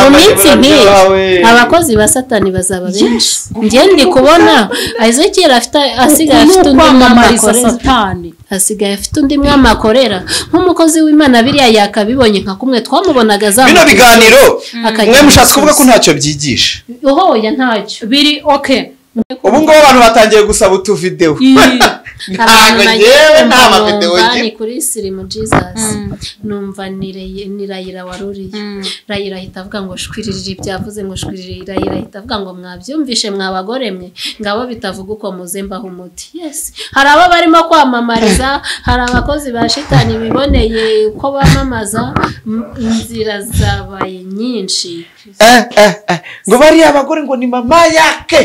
Mu minsi nk'iyi abakozi ba Satani bazaba benshi. Nge ndi kubona Ezekiyeli asigaye afite undi mwami akorera, asigaye afite undi mwami akorera nk'umukozi w'Imana. Biriya yakabibonye nka kumwe twamubonaga azamuka. Bino biganiro mwe mushatse kuvuga ko ntacyo byigisha? Ohoya ntacyo biri okay. Ubu ngubu abantu batangiye gusaba utuvidewo. Ntabwo ngewe nta mavidewo ngira. Kuri Sirimu Jesus numva ni Rayira waruriye. Rayira ahita avuga ngo shwiririra ibyavuze ngo shwiririra. Rayira ahita avuga ngo mwabyumvishe mwabagore mwe ngabo bitavuga uko muze mbaho umuti. Yes, hari abo barimo kwamamariza, hari abakozi ba shitani biboneye uko bamamaza, inzira zabaye nyinshi. Ngo bariya abagore ngo ni mama yake.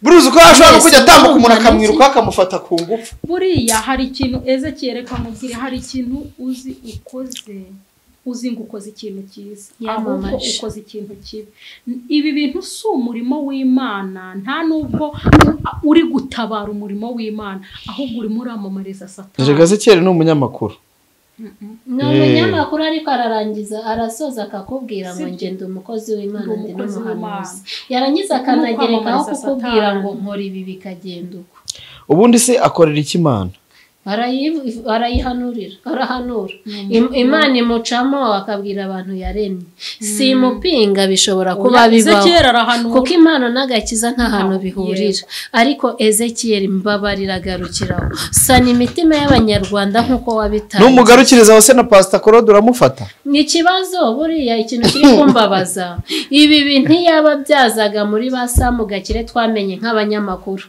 Buruzi ko ashobora kujya atambuka umuntu akamwiruka akamufata ku ngufu. Buriya hari ikintu Ezekiyeli reka mubwire, hari ikintu uzi ukoze uzi ngo ukoze ikintu cyiza ahubwo ukoze ikintu kibi. Ibi bintu si umurimo w'Imana, nta nubwo uri gutabara umurimo w'Imana ahubwo urimo uramamariza Satani. Ezekiyeli ni umunyamakuru. Ni umunyamakuru ariko ararangiza arasoza akakubwira ngo ngende umukozi w'Imana ndi n'umuhanuzi, yarangiza akanagerekaho kukubwira ngo nkora ibi bikagenda uko. Ubundi se akorera iki Imana? Arayihanurira, arahanura. Imana imucamo akabwira abantu yaremye. Simupinga bishobora kuba bibaho kuko impano n'agakiza nta hantu bihurira. Ariko Ezekiyeli mbabarira agarukiraho, sana imitima y'abanyarwanda nk'uko wabitangiye. Numugarukiriza hose na Pastor Claude uramufata. Ni ikibazo buriya ikintu kiri kumbabaza. Ibi bintu yaba byazaga muri ba Samu Gakire twamenye nk'abanyamakuru,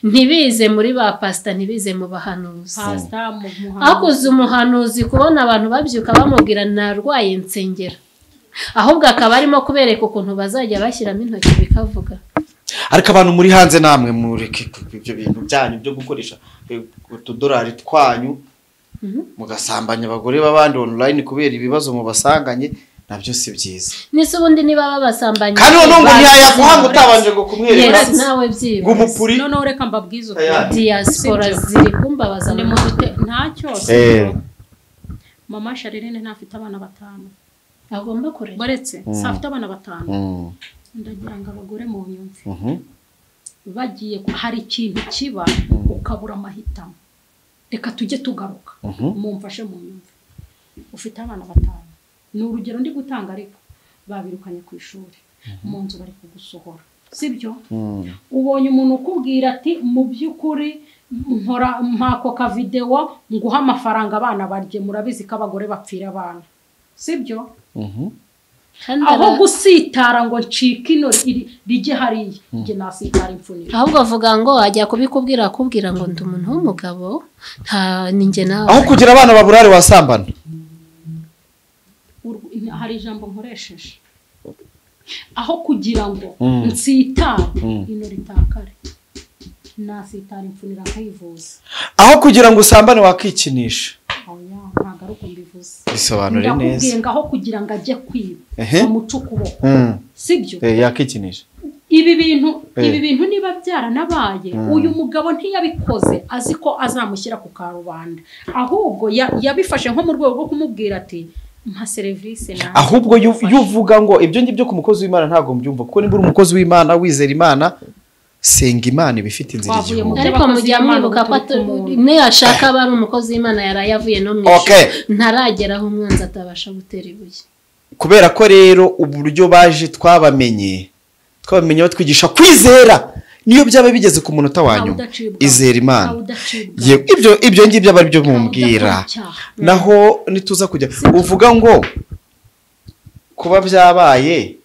ntibize muri ba pastor, ntibize mu bahanuzi. Akuze umuhanuzi kubona abantu babyuka bamubwira narwaye nsengera, ahubwo akaba arimo kubereka ukuntu bazajya bashyiramo intoki bikavuga. Ariko abantu muri hanze namwe mureke ibyo bintu byanyu byo gukoresha utudolari twanyu mugasambanya abagore b'abandi online kubera ibibazo mubasanganye, nabyo si byiza. Nise ubundi niba babasambanye kandi none ngo ntiyayaguhanga utabanje ngo kumwereka nawe byibuze ngo none reka mbabwize diaspora ziri kumbabaza ni mufite ntacyo. Mama Sharirene ntafite abana batanu agomba kurera, baretse safite abana batanu. Ndagira ngo abagore mu nyumve bagiye hari ikintu kiba ukabura amahitamo. Reka tujye tugaruka mumfashe mu nyumve. Ufite abana batanu ni urugero ndi gutanga, ariko babirukanye ku ishuri mu nzu bari kugusohora, sibyo? Ubonye umuntu ukubwira ati mu by'ukuri nkora mpako ka videwo nguha amafaranga abana barye, murabizi ko abagore bapfira abana, sibyo? Aho gusitara ngo ncike ino rijye hariya njye nasitara imfunira. Ahubwo avuga ngo ajya kubikubwira akubwira ngo ndi umuntu w'umugabo nta ninjye nawe. Aho kugira abana baburare wasambana. Hari ijambo nkoresheje, aho kugira ngo nsitare ino ritakare nasitara imfunira nkayivuza. Aho kugira ngo usambane wakikinisha. Oya, ntabwo ari uko mbivuze. Bisobanure neza. Ndakubwiye ngo aho kugira ngo ajye kwiba amuce ukuboko, sibyo? Yakikinisha. Ibi bintu niba byaranabaye, uyu mugabo ntiyabikoze azi ko azamushyira ku karubanda, ahubwo yabifashe nko mu rwego rwo kumubwira ati mpa serivisi nawe. Ahubwo yuvuga ngo ibyo ngibyo ku mukozi w'Imana ntabwo mbyumva, kuko niba uri umukozi w'Imana wizera Imana, senga Imana ibifite inzira igihumbi. Ariko mujya mwibuka ko niyashaka aba ari umukozi w'Imana yaraye avuye no mu ijuru, ntaragera aho umwanzi atabasha gutera ibuye. Kubera ko rero uburyo baje twabamenye batwigisha kwizera, niyo byaba bigeze ku munota wa nyuma izera Imana. Ibyo ngibyo aba aribyo mumbwira. Naho nituza kujya uvuga ngo kuba byabaye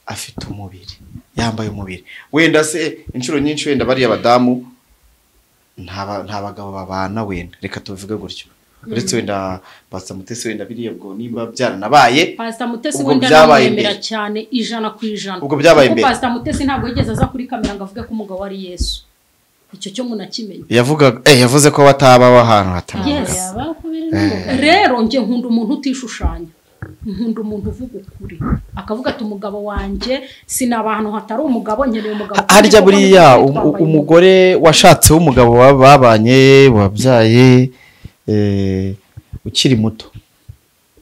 afite umubiri, yambaye umubiri, wenda se inshuro nyinshi wenda bariya badamu nta bagabo babana, wenda reka tubivuge gutyo. Uretse wenda Pastor Mutesi wenda biriya bwo niba byaranabaye, Pastor Mutesi wenda namwemera cyane 100%. Ubwo byabaye mbere. Pastor Mutesi ntabwo yigeze aza kuri kamera ngo avuge ko umugabo ari Yesu. Icyo cyo munakimenye. Yavuga yavuze ko bataba ahantu hatari. Yes. Rero nge nkunda umuntu utishushanya. Nkunda umuntu uvuga ukuri. Akavuga ati umugabo wanjye sinaba ahantu hatari umugabo, nkeneye umugabo. Harya buriya umugore washatse w'umugabo babanye wabyaye ukiri muto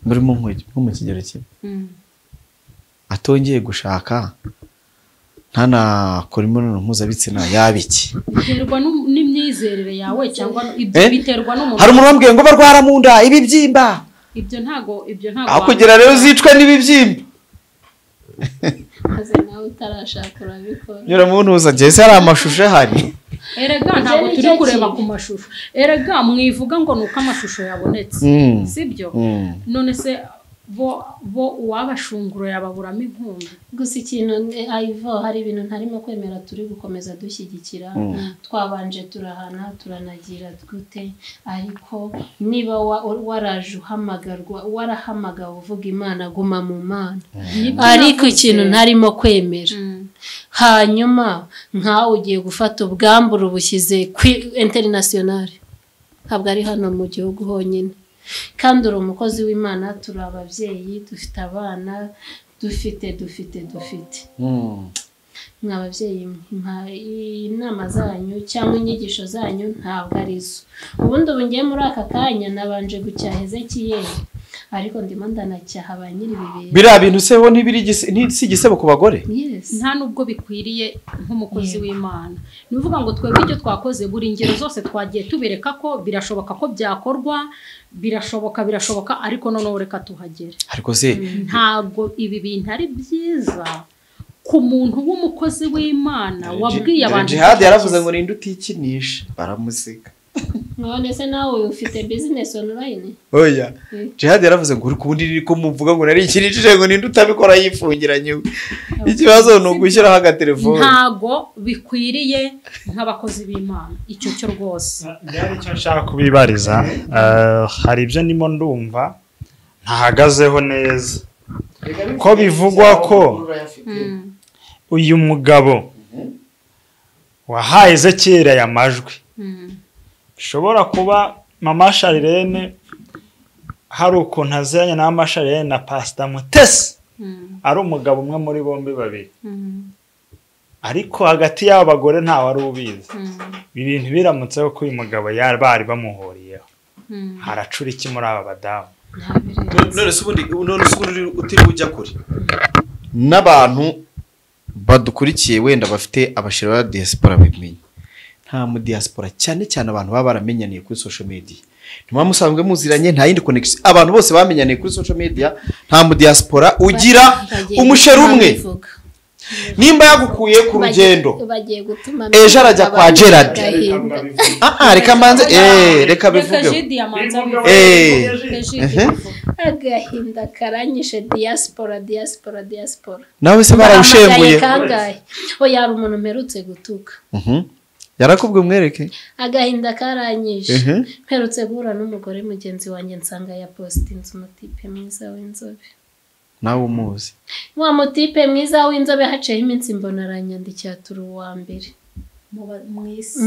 muri mu kigero kimwe atongeye gushaka ntanakora imibonano mpuzabitsina yabiki, biterwa n'imyizerere yawe cyangwa ibyo biterwa n'umuntu. Hari umuntu wambwiye ngo barwara mu nda ibibyimba. Ibyo ntago aho kugira rero uzicwe n'ibibyimba. Maze nawe utarashaka urabikora. Nyura mu ntuza njye se hari amashusho ahari. Erega ntabwo turi kureba ku mashusho. Erega mwivuga ngo nuko amashusho yabonetse. Sibyo? None se bo uwabashunguro yababuramo inkumbi. Gusa ikintu Ivo, hari ibintu ntarimo kwemera turi gukomeza dushyigikira. Twabanje turahana turanagira gute, ariko niba waraje uhamagarwa warahamagawe uvuga Imana, guma mu Mana. Ariko ikintu ntarimo kwemera, hanyuma nkawe ugiye gufata ubwambure ubushyize ku international, ntabwo ari hano mu gihugu honyine. Kandi uri umukozi w'Imana, turi ababyeyi, dufite abana, dufite mwa babyeyi, inama zanyu cyangwa inyigisho zanyu ntabwo arizo. Ubundi ubu ngiye muri aka kanya nabanje gucyaha Ezekiyeli, ariko ndimo ndanacyaha ba nyiri bibiri. Biriya bintu se bo si igisebo ku bagore? Nta nubwo bikwiriye nk'umukozi w'Imana. Ni ukuvuga ngo twebwe ibyo twakoze buri ngero zose twagiye tubereka ko birashoboka ko byakorwa, birashoboka, ariko noneho reka tuhagere. Ariko se ntabwo ibi bintu ari byiza ku muntu w'umukozi w'Imana wabwiye abantu. Jihad yaravuze ngo ninde utikinisha baramuseka. None se nawe ufite business online? Oya. Jihad yaravuze ngo uri kubundi riri ko muvuga ngo narikinishije ngo ninde utabikora yifungiranye. Ikibazo ni ugushyiraho agatelefone. Ntago bikwiriye nk'abakozi b'Imana icyo cyo rwose. Byari icyo nshaka kubibariza. Hari ibyo ndimo ndumva ntahagazeho neza. Ko bivugwa ko uyu mugabo wahaye Ezekiyeli aya majwi bishobora kuba Mama Charlene hari ukuntu aziranye na Mama Charlene na Pastor Mutesi ari umugabo umwe muri bombi babiri, ariko hagati y'abo bagore nta wari ubizi. Ibintu biramutseho ko uyu mugabo bari bamuhuriyeho, haracura iki muri aba badamu? None se ubundi utiri ujya kure n'abantu badukurikiye wenda bafite abashira ba diaspora bimenye, nta mu diaspora cyane cyane abantu baba baramenyaniye kuri social media, ntimwa musanzwe muziranye, nta yindi connection, abantu bose bamenyaniye kuri social media, nta mu diaspora ugira umusheri umwe. Nimba yagukuye ku rugendo ejo arajya kwa Gerard. Reka mbanze reka bivuge. Agahinda karanyishe diaspora. Nawe se barawushenguye. Oya, hari umuntu mperutse gutuka. Yarakubwiye umwereke. Agahinda karanyishe. Mperutse guhura n'umugore mugenzi wanjye nsanga ya postinze umutipe mwiza w'inzobe. Nawe umuzi. Wa mutipe mwiza w'inzobe haciyeho iminsi mbona aranyandikiye turi uwa mbere mu isi.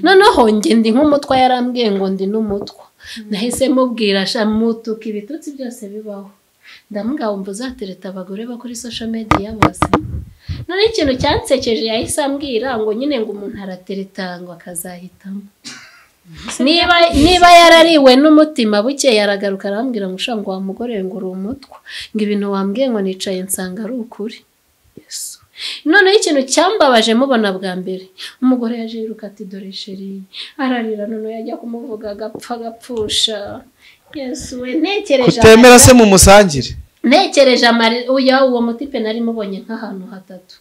Noneho nge ndi nk'umutwa, yarambwiye ngo ndi n'umutwa. Nahise mubwira sha mutuka ibitutsi byose bibaho. Ndamubwira wumva uzatereta abagore bo kuri social media bose. None ikintu cyansekeje yahise ambwira ngo nyine ngo umuntu aratereta ngo akazahitamo. Niba yarariwe n'umutima buke yaragaruka arambwira ngo ushaka ngo wa mugore ngo uri umutwa, ngo ibintu wambwiye ngo nicaye nsanga ari ukuri. Yesu. Noneho ikintu cyambabaje mubona bwa mbere, umugore yaje yiruka ati dore sheri, ararira noneho yajya kumuvuga agapfa agapfusha. Yesu we, ntekereje kutemera se mu musangire. Ntekereje oya uwo mutipe nari mubonye nk'ahantu hatatu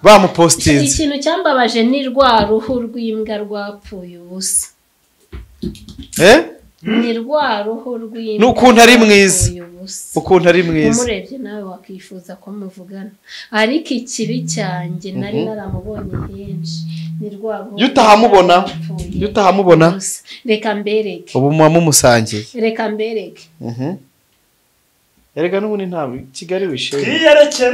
bamupostinze. Ikintu cyambabaje ni rwa ruhu rw'imbwa rwapfuye ubusa. Ni rwa ruhu rw'imbwa n'ukuntu ari mwiza, ukuntu ari mwiza umurebye nawe wakifuza ko muvugana, ariko ikibi cyanjye nari naramubonye henshi ni rwa ruhu. Yutahamubona reka mbereke ubu muba mumusangiye, reka mbereke. Erega n'ubundi ntabwo Kigali wishimye. Twiyereke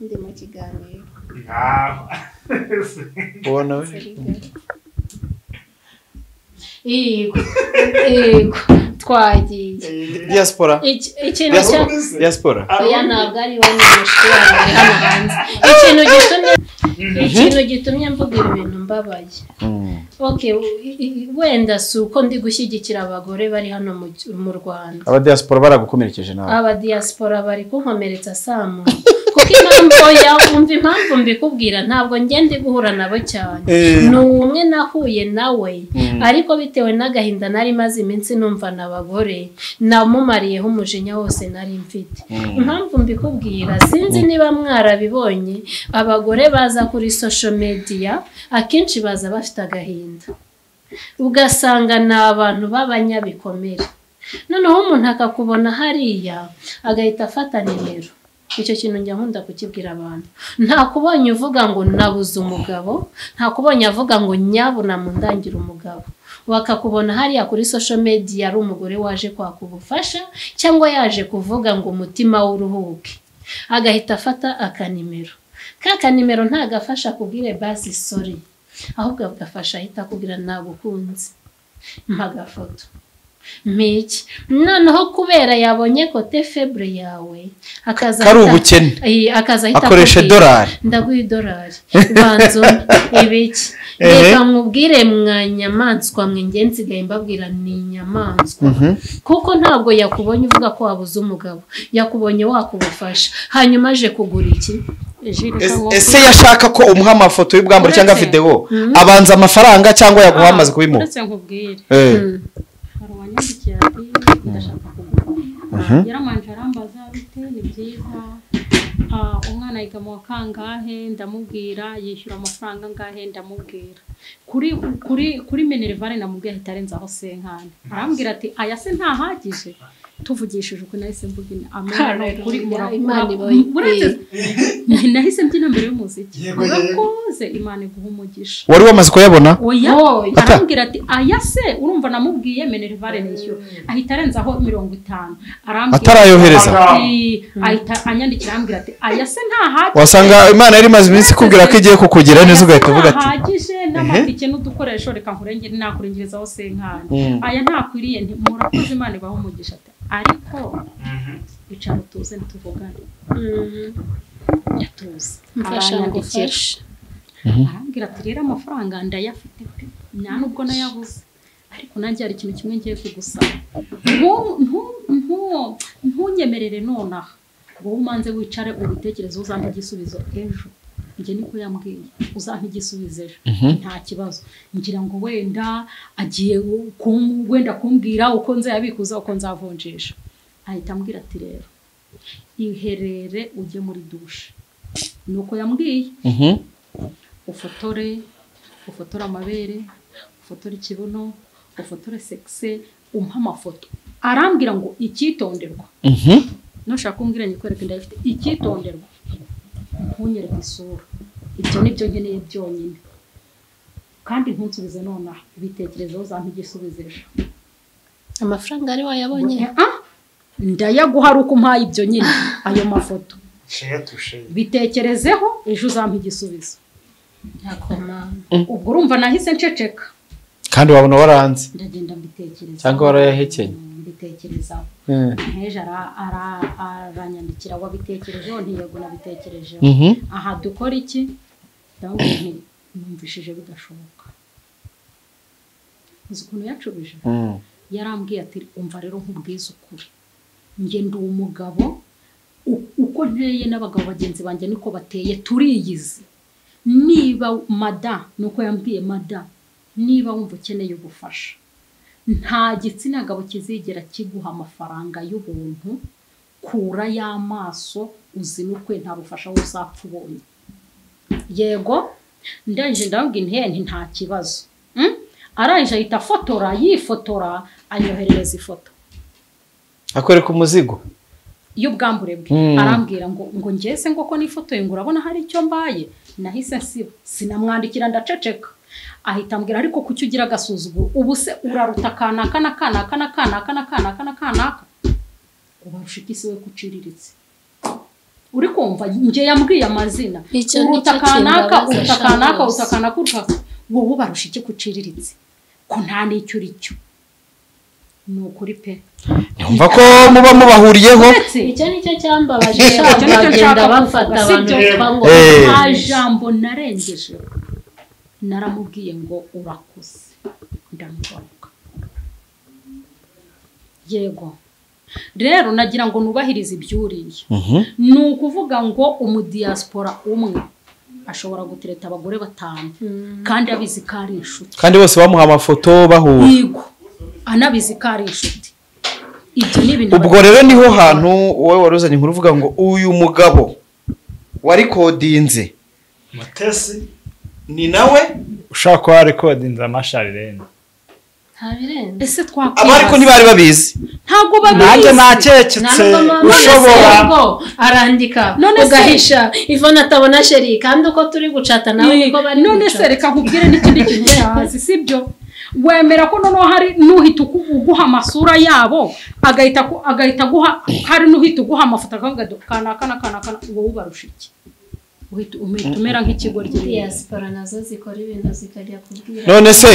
ndi mu kiganiro. Ubona we yego yego twagiye diaspora. Ikintu cya diaspora oya ntabwo ari we n'umushwi wanjye hano hanze. Ikintu gitumye mvuga ibintu mbabaye. Okay, wenda si uko ndi gushyigikira abagore bari hano mu Rwanda. Aba diaspora baragukomerekeje nawe. Aba diaspora bari kunkomeretsa Samu. Kuko impamvu ya umva impamvu mbikubwira ntabwo ngende guhura nabo cyane. Ni umwe nahuye nawe ariko bitewe n'agahinda nari maze iminsi numva n'abagore namumariyeho umujinya wose nari mfite. Impamvu mbikubwira sinzi niba mwarabibonye, abagore baza kuri social media akenshi baza bafite agahinda, ugasanga ni abantu b'abanyabikomere. Noneho umuntu akakubona hariya agahita afata nimero. Icyo kintu njya nkunda kukibwira abantu, nta kubonye uvuga ngo nabuze umugabo, nta kubonye avuga ngo nyabuna mundangira umugabo. Bakakubona hariya kuri social media ari umugore waje kwaka ubufasha cyangwa yaje kuvuga ngo umutima w'uruhuke, agahita afata akanimero. Ka kanimero ntagafasha kubwire basi sorry, ahubwo agafasha ahita akubwira nagukunze, mpa agafoto miki. Noneho kubera yabonye kote febre yawe akaza kari ubukene, akaza ahita akoresha dolari, ndaguha idolari banzo ibiki. Reka nkubwire mwa nyamaswa mwe, nge nsigaye mbabwira ni inyamaswa, kuko ntabwo yakubonye uvuga ko wabuze umugabo, yakubonye wakubufasha hanyuma aje kugura iki. Ese yashaka ko umuha amafoto y'ubwambure cyangwa video, abanza amafaranga cyangwa yaguha amaze kubimuha? Uretse nkubwire hari uwanyandikiye ati ndashaka kugufasha, yaramanje arambaza bite ni byiza, umwana yiga mu wa kangahe, ndamubwira yishyura amafaranga angahe, ndamubwira kuri kuri kuri minerivare namubwiye ahita arenzaho senkani, arambwira ati aya se ntahagije. Tuvugishije uko nahise mvuga amena kuri nahise mbyina mbere y'umuziki, urakoze Imana iguha umugisha. Wari wamaze kuyabona? Oya, arambwira ati aya se urumva namubwiye minerivare nishyura, ahita arenzaho 50, arambwira atarayohereza, ahita anyandikira arambwira ati aya se ntahagije. Wasanga Imana yari imaze iminsi ikubwira ko igiye kukugira neza ugahita uvuga ati ntahagije n'amatike n'udukoresho reka nkurengere nakurengerezaho senkani, aya ntakwiriye. Murakoze Imana ibahe umugisha. Ati ariko icara utuze ntituvugane. Yatuze aranyandikira arambwira ati rero amafaranga ndayafite pe, nta nubwo nayabuze, ariko nanjye hari ikintu kimwe ngiye kugusaba, ntunyemerere nonaha, wowe umanze wicare ubitekerezo uzampa igisubizo ejo. Njye niko yambwiye uzampa igisubizo ejo, nta kibazo. Ngira ngo wenda agiye wenda kumbwira uko nzayabikuza uko nzavunjisha. Ahita ambwira ati rero iherere ujye muri dushe, nuko yambwiye ufotore amabere, ufotore ikibuno, ufotore sexe, umpa amafoto. Arambwira ngo icyitonderwa, nushaka kumbwira nyikwereke ndayifite, icyitonderwa ntunyereke isura, ibyo nibyo nkeneye byonyine, kandi ntunsubize nonaha, ibitekerezo uzampa igisubizo ejo. Amafaranga ari wayabonye? Ndayaguha ari uko umpaye ibyo nyine, ayo mafoto bitekerezeho ejo uzampa igisubizo. Ubwo urumva nahise nceceka. Kandi wabona waranze ndagenda mbitekereza cyangwa warayahekenye mbitekerezaho. Nteje aranyandikira wabitekerejeho ntiyego nabitekerejeho. Aha dukora iki? Ndamubwira nti numvishije bidashoboka. Uzi ukuntu yacubije? Yarambwiye ati umva rero nkubwize ukuri. Njye ndi umugabo uko nteye n'abagabo bagenzi banjye niko bateye turiyizi. Niba mada nuko yambwiye mada niba wumva ukeneye ubufasha nta gitsina gabo kizigera kiguha amafaranga y'ubuntu kura y'amaso uzinukwe nta bufasha uzapfa ubonye. Yego ndangije ndababwira nti nta kibazo. Arangije ahita afotora yifotora anyoherereza ifoto akwereka umuzigo y'ubwambure bwe. Arambwira ngo ngese ngo ko nifotoye ngo urabona hari icyo mbaye. Nahise nsiba sinamwandikira ndaceceka. Ahita ambwira ariko kuki ugira agasuzuguro ubu se uraruta kanaka na kanaka na kanaka na kanaka na kanaka ubarusha iki se we kuciriritse uri kumva nje yambwiye amazina uruta kanaka uruta kanaka uruta kanaka wowe ubarusha iki kuciriritse ko nta n'icyo uri cyo. Ni ukuri pe numva ko muba mubahuriyeho. Icyo nicyo cyambabaje bagenda bafata abantu ngo nta jambo narengeje naramubwiye ngo urakuze ndamugaruka. Yego rero nagira ngo nubahirize ibyuriye. Ni ukuvuga ngo umudiaspora umwe ashobora gutereta abagore batanu kandi abizi ko ari inshuti kandi bose bamuha amafoto bahura. Yego anabizi ko ari inshuti. Ibyo ni ibintu. Ubwo rero niho hantu wowe waruzanye inkuru uvuga ngo uyu mugabo warikodinze Mutesi ni nawe ushaka ko warikodinze amasharirene ntabirenze. Ese twakwibaza abariko ntibari babizi ntabwo babizi. Nanjye nakeketse ushobora arandika ugahisha Ivone atabona sheri kandi uko turi gucata nawe niko bari. None se reka nkubwire n'ikindi kintu cyazi sibyo wemera ko noneho hari nuhita uguha amasura yabo agahita guha hari nuhita uguha amafoto akavuga kanaka na kanaka wowe ubarusha iki uhita umera nk'ikigoryi. Diaspora nazo zikora ibintu zikajya kubwira. None se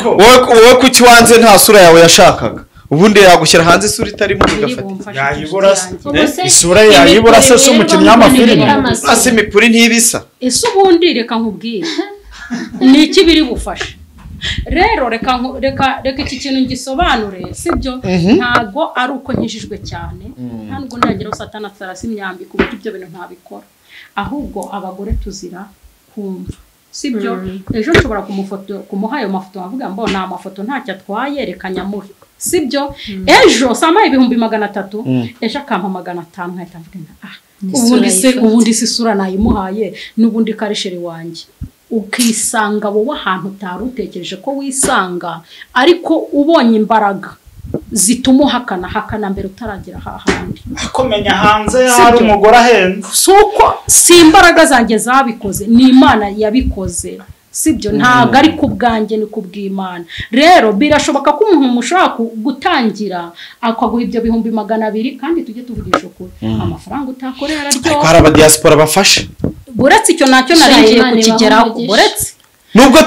wowe kuki wanze nta sura yawe yashakaga ubundi yagushyira hanze isura itarimo igafata yayibura isura yayibura se se umukinnyi w'amafilimi ase imipuri ntibisa. Ese ubundi reka nkubwire ni iki biri bufashe rero reka iki kintu ngisobanure sibyo ntago ari uko nkijijwe cyane nta nubwo ndagira satana atarasi imyambi ku buryo ibyo bintu ntabikora ahubwo abagore tuzira kumva sibyo. Ejo nshobora kumuha ayo mafoto avuga ngo nta mafoto ntacyo atwaye reka nyamuhe sibyo. Ejo samaye 300,000 ejo akampa 500 nkahita mvuga ah ubundi se isura nayimuhaye n'ubundi karisheri wanjye. Ukisanga wowe ahantu utari utekereje ko wisanga ariko ubonye imbaraga zituma uhakana mbere utaragera hahandi. Akomenya hanze hari umugore ahenze suko si imbaraga zanjye zabikoze ni Imana yabikoze sibyo ntabwo ari ku bwanjye ni ku bw'Imana. Rero birashoboka ko umuntu mushobora gutangira akaguha ibyo 200,000 kandi tujye tuvugisha ukuri amafaranga utakorera araryoha. Ariko hari abadiaspora bafasha buretse icyo nacyo naringiye kukigeraho buretse nubwo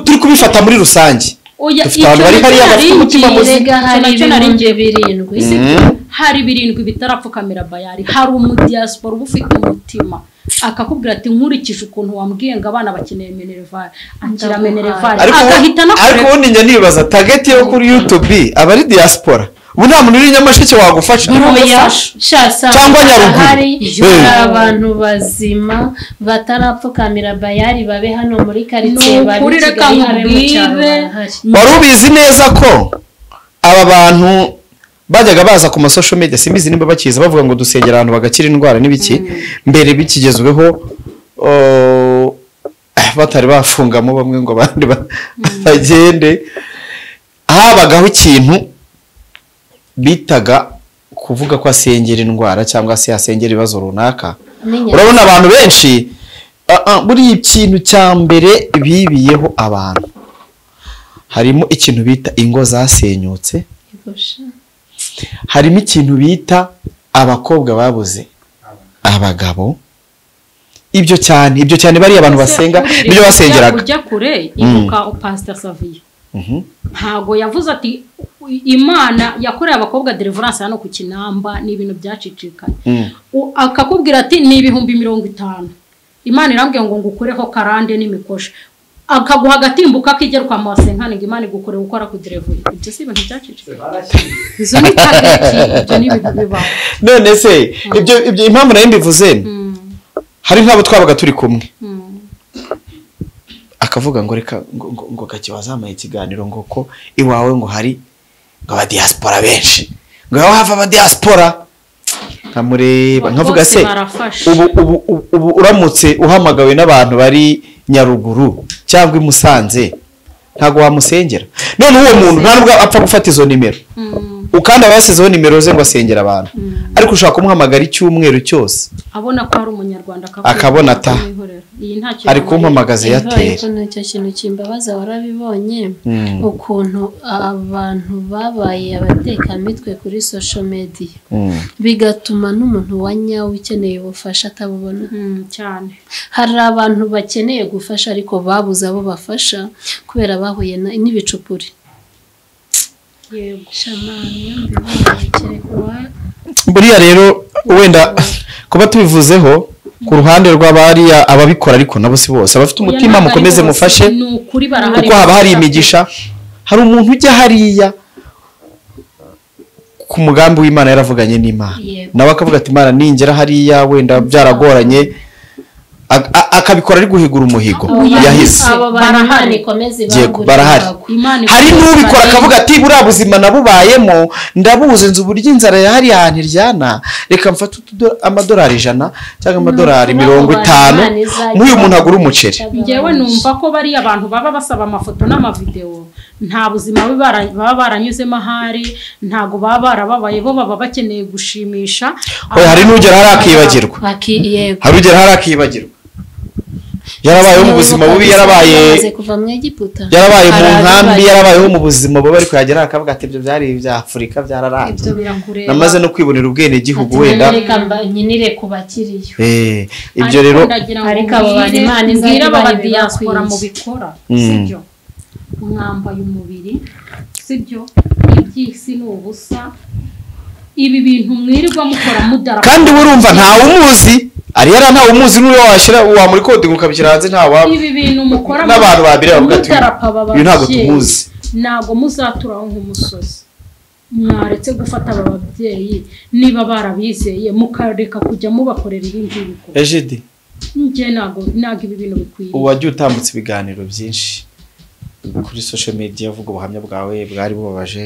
turi kubifata muri rusange dufite abantu bari hariya bafite umutima muzima. Hari 7 hari 7 bitarapfukamira bayari. Hari umudiaspora uba ufite umutima akakubwira ati nkurikije ukuntu wambwiye ngo abana bakeneye minerval akira minerval agahita no. Ariko ubundi njye nibaza target yo kuri YouTube aba ari diaspora ubu nta muntu uri Nyamasheke wagufasha cyangwa Nyaruguru. Hari abantu bazima batarapfukamira bayari babe hano muri quartier bari Kigali habe mu cyaro. Wari ubizi neza ko aba bantu bajyaga baza ku ma social media simbizi nimba bakiza bavuga ngo dusengera abantu bagakira indwara n'ibiki mbere bikigezweho batari bafungamo bamwe ngo abandi bagende habagaho ikintu bitaga kuvuga ko asengera indwara cyangwa se asengera ibibazo runaka. Urabona abantu benshi buri ikintu cya mbere bibiyeho abantu harimo ikintu bita ingo zasenyutse, harimo ikintu bita abakobwa babuze abagabo. Ibyo cyane bari abantu basenga nibyo basengeraga. Ujya kure ibuka Pastor Xavier ntago yavuze ati Imana yakoreye abakobwa deliverance hano ku Kinamba ni ibintu byacicikanye. Akakubwira ati ni 50,000. Imana irambwiye ngo ngukureho karande n'imikosha. Akaguha agatimbuka kijya kwa masenkane ngo Imana igukore gukora ku delivery. Ibyo si ibintu byacicikanye. Izo ni target, ibyo ni ibintu bibaho. None se ibyo impamvu nayo mbivuze hari nk'abo twabaga turi kumwe. Akavuga ngo reka ngo gake wazamaye ikiganiro ngo ko iwawe ngo hari ngo aba diaspora benshi ngo aho hava aba diaspora nkamureba nkavuga se ubu uramutse uhamagawe n'abantu bari Nyaruguru cyangwa i Musanze ntago wamusengera. None uwo muntu nta nubwo apfa gufata izo nimero ukanda basizeho nimero ze ngo asengera abantu, ariko ushaka kumuhamagara icyumweru cyose abona ko ari umunyarwanda akabona ta ari kumpamagaza Airtel. Ariko nicyo kintu kimbabaza warabibonye ukuntu abantu babaye abatekamitwe kuri social media bigatuma n'umuntu wa nyawe ukeneye ubufasha atabubona cyane. Hari abantu bakeneye gufasha ariko babuze abo bafasha kubera bahuye n'ibicupuri. Yego shamani buriya rero wenda kuba tubivuzeho ku ruhande rw'abariya ababikora ariko nabo si bose abafite umutima mukomeze mufashe kuko haba hari imigisha. Hari umuntu ujya hariya ku mugambi w'Imana yaravuganye n'Imana nawe akavuga ati Imana ningera hariya wenda byaragoranye akabikora ari guhigura umuhigo yahise. Barahari. Hari n'ubikora akavuga ati buriya buzima nabubayemo ndabuze nzu uburyo inzara yahari ahantu iryana reka mfate amadolari 100 cyangwa amadolari 50 nk'uyu muntu agura umuceri. Njyewe numva ko bari abantu baba basaba amafoto n'amavideo nta buzima baba baranyuzemo ahari ntago baba barababaye bo baba bakeneye gushimisha. Hari n'ugera hari akibagirwa. Hari ugera hari akibagirwa. Yarabayeho mu buzima bubi, yarabaye kuva mu Egiputa, yarabaye mu nkambi, yarabayeho mu buzima bubi ariko yagera akavuga ati ibyo byari ibya Afurika byararangiye namaze no kwibonera ubwene gihugu wenda reka nkinire kubakiriyo. Ibyo rero ariko abo bantu Imana izabwira aba diaspora mu bikora sibyo mwambaye umubiri sibyo iby'isi ni ubusa ibi bintu mwirirwa mukora mudara kandi urumva nta umuzi ari yara nta umuzi n'uyo washira wa muri coding ukabishyira hanze nta wa ibi bintu mukora n'abantu babiri bavuga ati uyu ntago tumuzi ntago muzaturaho nk'umusozi. Mwaretse gufata aba babyeyi niba barabizeye mukareka kujya mubakorera ibi ngibi ko Ejidi nje ntago ibi bintu bikwiye. Uwajya utambutse ibiganiro byinshi kuri social media uvuga ubuhamya bwawe bwari bubabaje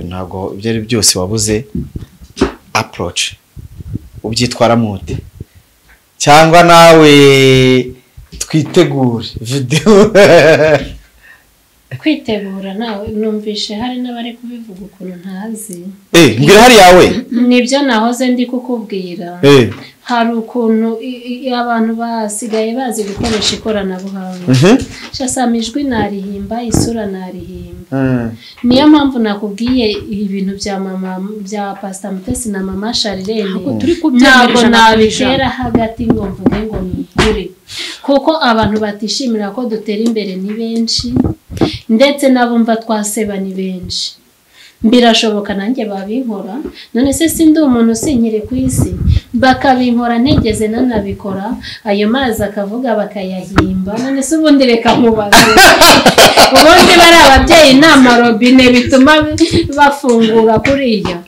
ntago ibyo ari byose wabuze approach ubyitwara mute cyangwa nawe twitegure video kwitegura nawe numvishe hari n'abari kubivuga ukuntu ntazi. Mbwira hari yawe nibyo nahoze ndi kukubwira. Hari ukuntu abantu basigaye bazi gukoresha ikoranabuhanga. Shasama ijwi narihimba isura narihimba. Niyo mpamvu nakubwiye ibintu bya mama bya Pastor Mutesi na mama Charlene ntabwo nabitera hagati ngo mvuge ngo ni ukuri kuko abantu batishimira ko dutera imbere ni benshi ndetse n'abumva twaseba ni benshi. Birashoboka nanjye babinkora none se sindi umuntu sinkiri ku isi bakabinkora ntegeze nanabikora ayo mazi akavuga bakayahimba none se ubundi reka nkubaze ubundi bari ababyeyi nta robine bituma bafungura kuriya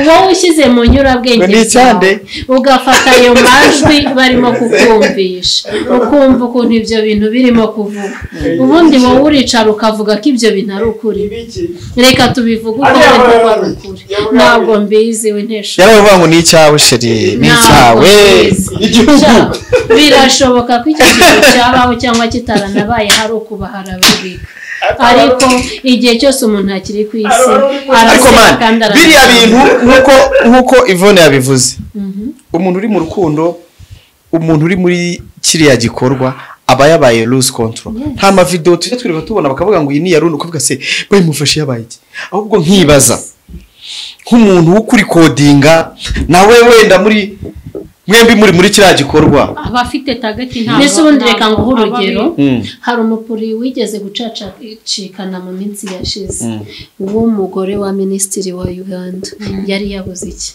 wowe ushyize mu nyurabwenge ugafata ayo majwi barimo kukumvisha ukumva ukuntu ibyo bintu birimo kuvuga ubundi wowe uricara ukavuga ko ibyo bintu ari ukuri reka tubivuge uko wenda ari ukuri ntabwo mbizi w'intesho yaravuga ngo ni icyawe sheri ni icyawe igihugu. Birashoboka ko icyo kintu cyabaho cyangwa kitaranabaye hari ukubaharabika ariko igihe cyose umuntu akiri ku isi araseka kandi araseka. Biriya bintu nkuko Yvonne yabivuze umuntu uri mu rukundo umuntu uri muri kiriya gikorwa aba yabaye lose control. Nta ma video tujya twirirwa tubona bakavuga ngo iyi ni yarundi ukavuga se bayimufashe yabaye iki ahubwo nkibaza nk'umuntu wo kuri codinga nawe wenda muri Mwembi muri muri kiriya gikorwa abafite target ntabwo. Mbese ubundi reka nguhe urugero, hari umupuri wigeze gucacikana mu minsi yashize w'umugore wa minisitiri wa Uganda, yari yabuze iki?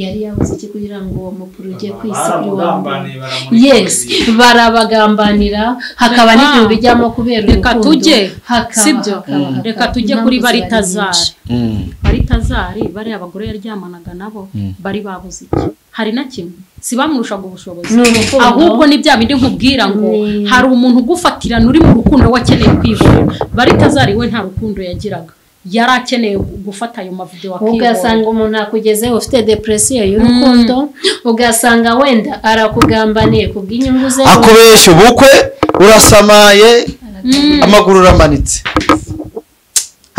Yari yabuze iki kugira ngo uwo mupuri ujye ku isi kuri wa? Yes, barabagambanira, hakaba n'ibintu bijyamo kubera Reka urukundo. tujye, Hakaba, sibyo? hakaba, Reka hakaba. tujye kuri Impamvu ziba ari Baritazari. nyinshi. Baritazari bariya abagore yaryamanaga nabo bari babuze iki? Hari na kimwe si bamurushaga ubushobozi, Ni urukundo. ahubwo ni bya bindi nkubwira ngo Ni- hari umuntu ugufatirana uri mu rukundo we akeneye kwihorera. Baritazari we nta rukundo yagiraga, yari akeneye gufata ayo mavideo akihorera. Ugasanga umuntu akugezeho ufite depresiyo y'urukundo, ugasanga wenda arakugambaniye kubw'inyungu ze, akubeshya ubukwe, urasamaye, amaguru uramanitse.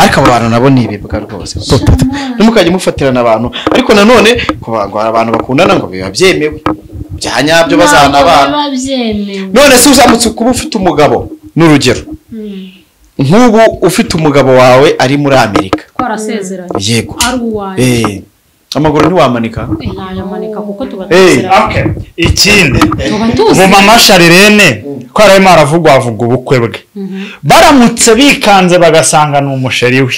Ariko abo bantu nabo ni ibibwa rwose, ntimukajye mufatirana abantu. Ariko nanone ngo hari abantu bakundana ngo biba byemewe bya nyabyo bazana Ntabwo abana. biba byemewe. None se uzamutse kuba ufite umugabo, ni urugero nk'ubu ufite umugabo wawe ari muri Amerika, Twarasezeranye, yego, ari uwanjye. Amaguru ntiwamanika. Nayamanika kuko tuba Eh. tuziranye. Okay. Ikindi, Tuba ubu tuziranye. mama Sharirene ko arimo aravugwa avuga ubukwe bwe, baramutse bikanze bagasanga ni umusheri we.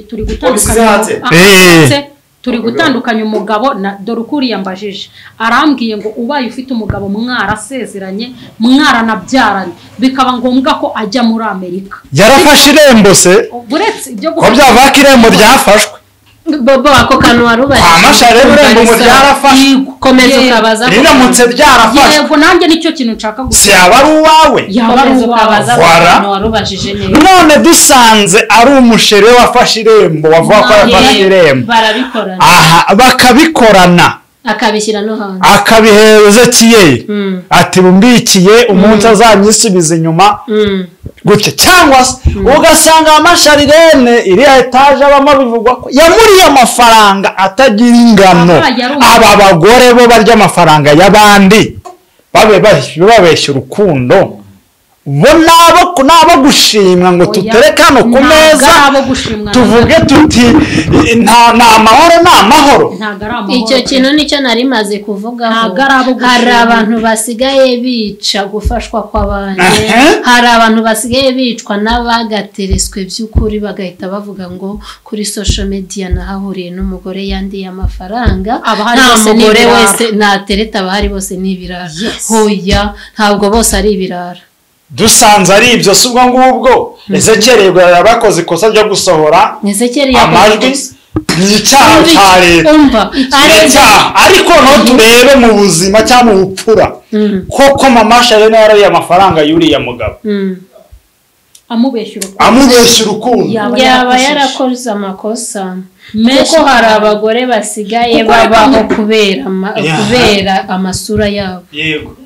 Turi Wabisize hanze? gutandukanya. Ah, hanze. Turi gutandukanya umugabo na dore uko uriya mbajije arambwiye ngo ubaye ufite umugabo mwarasezeranye mwaranabyaranye bikaba ngombwa ko ajya muri Amerika, Yarafashe irembo se? Uretse ibyo Ko byava ko irembo ryafashwe. Bobo, ako kantu warubajije Kwa Masharene irembo ngo ryarafashwe. Komeza Yego. ukabaza ako Riramutse kantu. ryarafashwe, Yego, nanjye nicyo kintu nshaka si gusa. yaba ari uwawe? Yaba ari Komeza uwawe. ukabaza ako Voilà. kantu warubajije neza. None dusanze ari umusheri we wafashe irembo, wavuga ko yafashe Yego, irembo, barabikorana, aha bakabikorana, akabishyira no hanze, akabihereza kiyeri, ati bumbikiye umunsi azanyisubiza inyuma gutya. Cyangwa se ugasanga amasharirene iriya etaje abamo bivugwa ko yamuriye amafaranga atagira ingano. Aha, yari umuntu. Aba bagore bo barya amafaranga y'abandi babe babeshya urukundo, bo nabo gushimwa ngo Oya, tutereke hano ku ntabwo meza ari abo gushimwa. Tuvuge tuti nta ni amahoro, ni amahoro. Ntabwo ari amahoro. Icyo kintu nicyo nari maze kuvugaho. Ntabwo ari abo gushima. Hari abantu basigaye bica gufashwa kw'abandi, Aha. hari abantu basigaye bicwa n'abagatereswe by'ukuri, bagahita bavuga ngo kuri social media nahahuriye n'umugore yandiye amafaranga. Abahari Nta bose ni mugore ibirara. wese natereta, abahari bose ni ibirara. Hoya, ntabwo bose ari ibirara. Dusanze ari ibyo si ubwo ngubwo Ezekiyeli yabakoze ikosa ryo gusohora Ezekiyeli yakoze amajwi, ikosa. ni icyaha cya leta. Umva, Ni arebye icyaha, ariko no turebe mu buzima cyangwa mu bupfura, koko mama Sharene yarariye amafaranga y'uriya mugabo Amubeshya urukundo, amubeshya urukundo, Yaba yaba yarakoresheje. yarakoze amakosa, Menshi kuko hari cyane. abagore basigaye Kuko reka babaho kubera Yeah. kubera amasura yabo. Yego.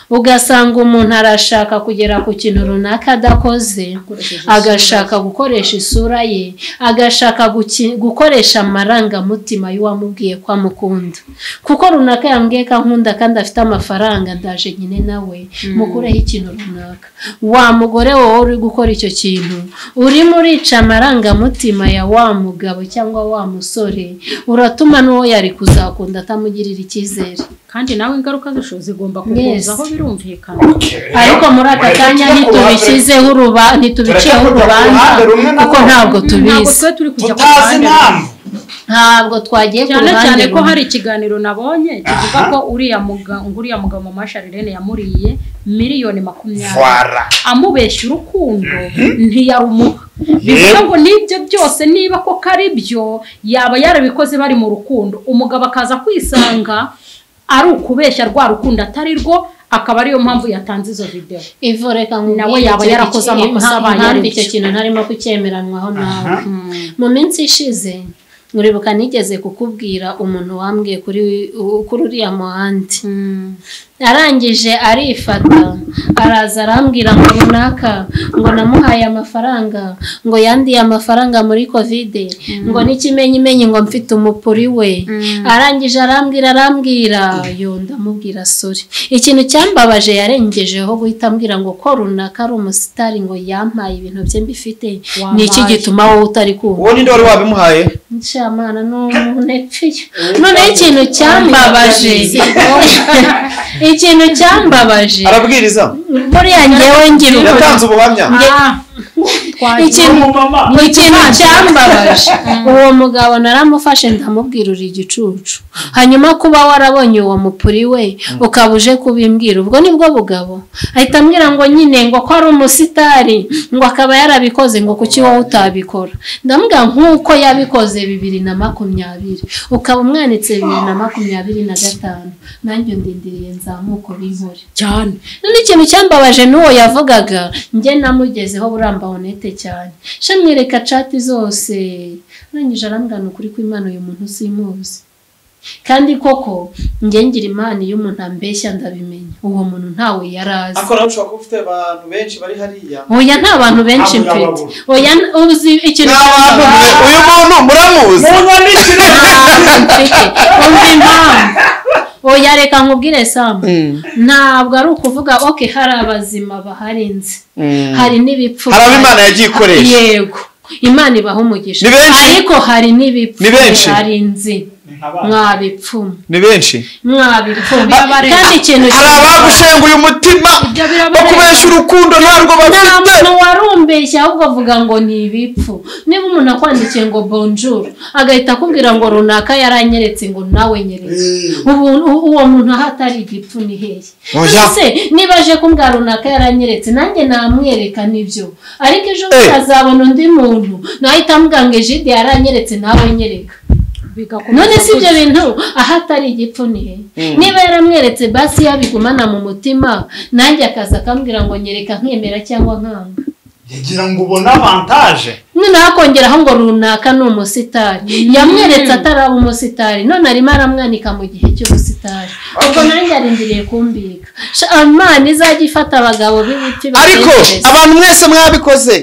Ugasanga umuntu arashaka kugera ku kintu runaka adakoze, agashaka gukoresha isura ye, agashaka gukoresha amarangamutima y'uwamubwiye ko amukunda, kuko runaka yambwiye ko ankunda kandi afite amafaranga, ndaje nyine nawe mukureho ikintu runaka. Wa mugore wowe uri gukora icyo kintu, urimo urica amarangamutima ya wa mugabo cyangwa wa musore, uratuma n'uwo yari kuzakunda atamugirira icyizere. Kandi nawe ingaruka zigomba Yes. kukuzaho, birumvikana. Ariko muri aka Mureke kanya tujye ku ruhande- ntitubishyizeho ntitubiciyeho Tureke kujya ku urubanza ruhande rumwe na kuko none. ntabwo Ntabwo tubizi. twe turi kujya ku Tutazi ruhande. impamvu. Ntabwo twagiye ku Cyane ruhande cyane ko rumwe. hari ikiganiro nabonye kivuga ko uriya mugabo mama Sharirene yamuriye 20 miliyoni Voilà. amubeshya urukundo, ntiyarumuha. Bivuga ngo n'ibyo byose niba koko ari byo, yaba yarabikoze bari mu rukundo, umugabo akaza kwisanga ari ukubeshya rwa rukundo atari rwo, akaba ariyo mpamvu yatanze izo videwo. Ivo, reka nkubwire Nawe yaba yarakoze amakosa abaye impamvu ari icyo byo. kintu ntarimo kucyemeranwaho nawe. Mu minsi ishize uribuka nigeze kukubwira umuntu wambwiye kuri uriya muhanda, arangije arifata araza arambwira ngo runaka ngo namuhaye amafaranga, ngo yandiye amafaranga muri COVID, ngo n'ikimenyimenyi ngo mfite umupuri we. Arangije arambwira yo, ndamubwira sorry. Ikintu cyambabaje, yarengejeho guhita ambwira ngo ko runaka ari umusitari, ngo yampaye ibintu bye mbifite, ni iki Wampaye. gituma wowe utari kumva? Uwo ninde wari wabimuhaye? Nshamana n'umunepfiye. None ikintu cyambabaje. Ikintu cyambabaje. Arabwiriza. Buriya ngewe ngira yatanze ubuhamya. Ikintu cyambabaje. Uwo mugabo naramufashe ndamubwira uri igicucu. Hanyuma kuba warabonye uwo mupuri we ukabuje kubimbwira ubwo nibwo bugabo. Ahita ambwira ngo nyine ngo ko ari umusitari ngo akaba yarabikoze ngo kuki wowe utabikora. Ndamubwira nkuko yabikoze 2020 ukaba umwanitse 2025 nanjye ndindiriye nzamuko binkore cyane. None ikintu cyambabaje n'uwo yavugaga njye namugezeho buramba honete cyane. Shamwereka chat zose arangije arambwira ukuri kw'Imana uyu muntu simuzi. Kandi koko njye ngira Imana iyo umuntu ambeshya ndabimenya. Uwo muntu ntawe yarazi. Akora ushobora kuba ufite abantu benshi bari hariya. Oya nta bantu benshi mfite. Oya uzi ikintu uyu muntu muramuzi. Umva impamvu. Oya reka nkubwire Sam. Ntabwo ari ukuvuga okay hari abazima baharinze. Hari n'ibipfu. Hari ab'Imana yagiye ikoresha. Yego. Imana ibaha umugisha. Ariko hari n'ibipfu baharinze. Mwabipfumu. Ni benshi. Mwabipfumu. Kandi ikintu hari abagushenguye umutima bakubesha urukundo ntarwo bafite. Nta muntu warumbeshya ahubwo avuga ngo ni ibipfu. Niba umuntu akwandikiye ngo bonjour agahita akubwira ngo runaka yaranyeretse ngo nawe nyeretse. Ubu uwo muntu aho atari igipfu ni hehe? Ese niba aje kumbwira runaka yaranyeretse nanjye namwereka nibyo. Ariko ejo azabona undi muntu nahita ambwira ngo Ejide yaranyeretse nawe nyereka. None si ibyo bintu aho atari igipfu ni he? Niba yaramweretse basi yabigumana mu mutima nanjye akaza akambwira ngo nyereka nkemera cyangwa nkanga. Yagira ngo ubone avantage. None akongeraho ngo runaka ni umusitari. Yamweretse ataraba umusitari none arimo aramwanika mu gihe cy'ubusitari. Ubwo nanjye arindiriye kumbika. Imana izajya ifata abagabo b'ibiti. Ariko abantu mwese mwabikoze.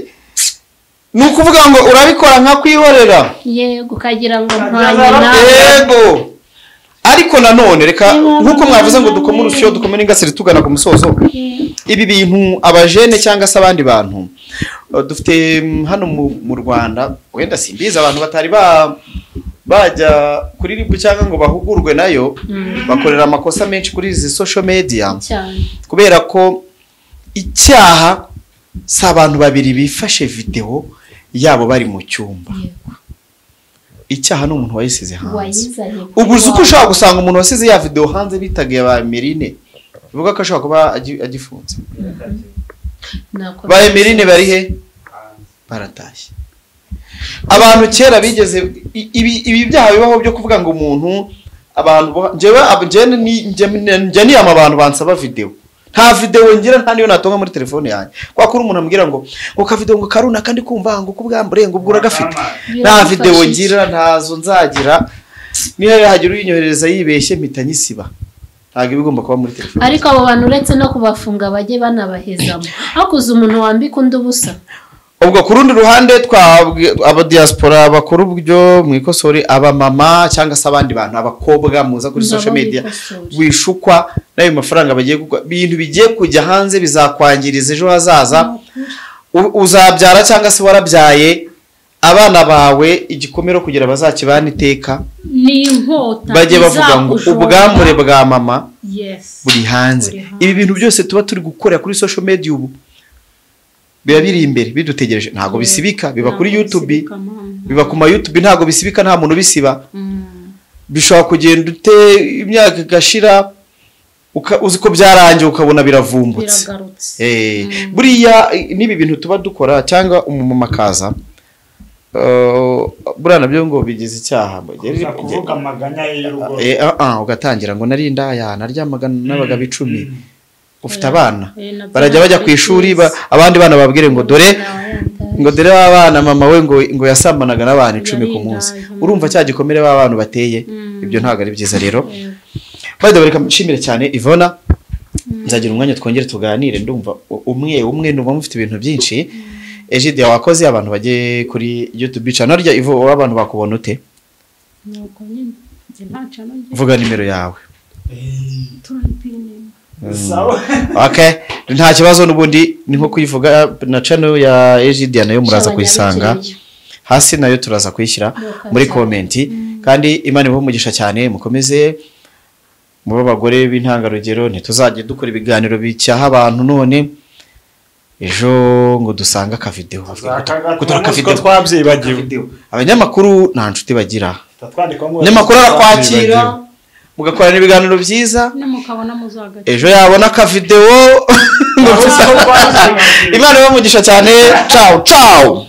Ni ukuvuga ngo urabikora nka kwihorera. Yego ukagira ngo mpanye nawe. Yego. Ariko nanone reka nkuko mwavuze ngo dukome urusyo dukome n'ingasire tugana ku musozo. Ibi bintu abajene cyangwa se abandi bantu dufite hano mu Rwanda wenda simbizi abantu batari bajya kuri RIB cyangwa ngo bahugurwe nayo bakorera amakosa menshi kuri izi social media. Kubera ko icyaha si abantu babiri bifashe video yabo bari mu cyumba. Icyaha ni umuntu wayisize hanze. Ubu uzi ko ushobora gusanga umuntu wasize ya video hanze bitagiye ba Emerine bivuga ko ashobora kuba agifunze. Ba Emerine bari he? Baratashye. Abantu kera bigeze ibi byaha bibaho byo kuvuga ngo umuntu abantu njye ni abantu bansaba video. Nta video ngira nta niyo natonga muri telefone yanjye. Kwa kuri umuntu ambwira ngo ka video ngo karuna kandi kumva ngo kubwambure ngo ubwo uragafite. Nta video ngira ntazo nzagira. Niyo hagira uyinyohereza yibeshye mpita nyisiba. Ntabwo bigomba kuba muri telefone. Ariko abo bantu uretse no kubafunga bajye banabahezamo. Hakuze umuntu wambika undi ubusa. Ubwo ku rundi ruhande twabwe aba diaspora bakora ubyo mwikosore aba mama cyangwa se abandi bantu abakobwa muza kuri social media wishukwa nayo mafaranga bagiye kugwa ibintu bigiye kujya hanze bizakwangiriza ejo hazaza. Uzabyara cyangwa se warabyaye abana bawe igikomero kugira bazakibana iteka ni inkota bajye bavuga ngo ubwambure bwa mama buri hanze. Ibi bintu byose tuba turi gukora kuri social media ubu biba biri imbere bidutegereje. Ntago bisibika biba kuri YouTube biba ku ma YouTube ntago bisibika nta muntu bisiba. Bishobora kugenda ute imyaka igashira uzi ko byarangiye ukabona biravumbutse. Buriya n'ibi bintu tuba dukora cyangwa umumama akaza buriya nabyo ngo bigize icyaha kuvuga amaganya y'urugo ugatangira ngo nari indaya naryamaga n'abagabo 10 ufite abana barajya bajya ku ishuri abandi bana babwire ngo dore ngo dore abana mama we ngo yasambanaga n'abantu 10 ku munsi. Urumva cya gikomere b'abantu bateye ibyo ntabwo ari byiza rero. By the way reka nshimire cyane Ivona nzagira umwanya twongere tuganire ndumva umwe numva mufite ibintu byinshi. Ejide wakoze abantu bagiye kuri YouTube channel rya Ivo abantu bakubona ute? Nuko nyine nta channel ngira. Vuga nimero yawe. Okay, nta kibazo n'ubundi ni nko kuyivuga na channel ya Ejide nayo muraza kuyisanga. hasi, nayo turaza kuyishyira muri comment. Kandi Imana ibahe umugisha cyane, mukomeze mube abagore b'intangarugero. Ntituzajye dukora ibiganiro bicyaha abantu none ejo ngo dusange akavideo, ko twabyibagiwe. Abanyamakuru nta nshuti bagira, umunyamakuru arakwakira mugakorana ibiganiro byiza, ejo yabona akavideo. Imana ibahe umugisha cyane. Ciao ciao.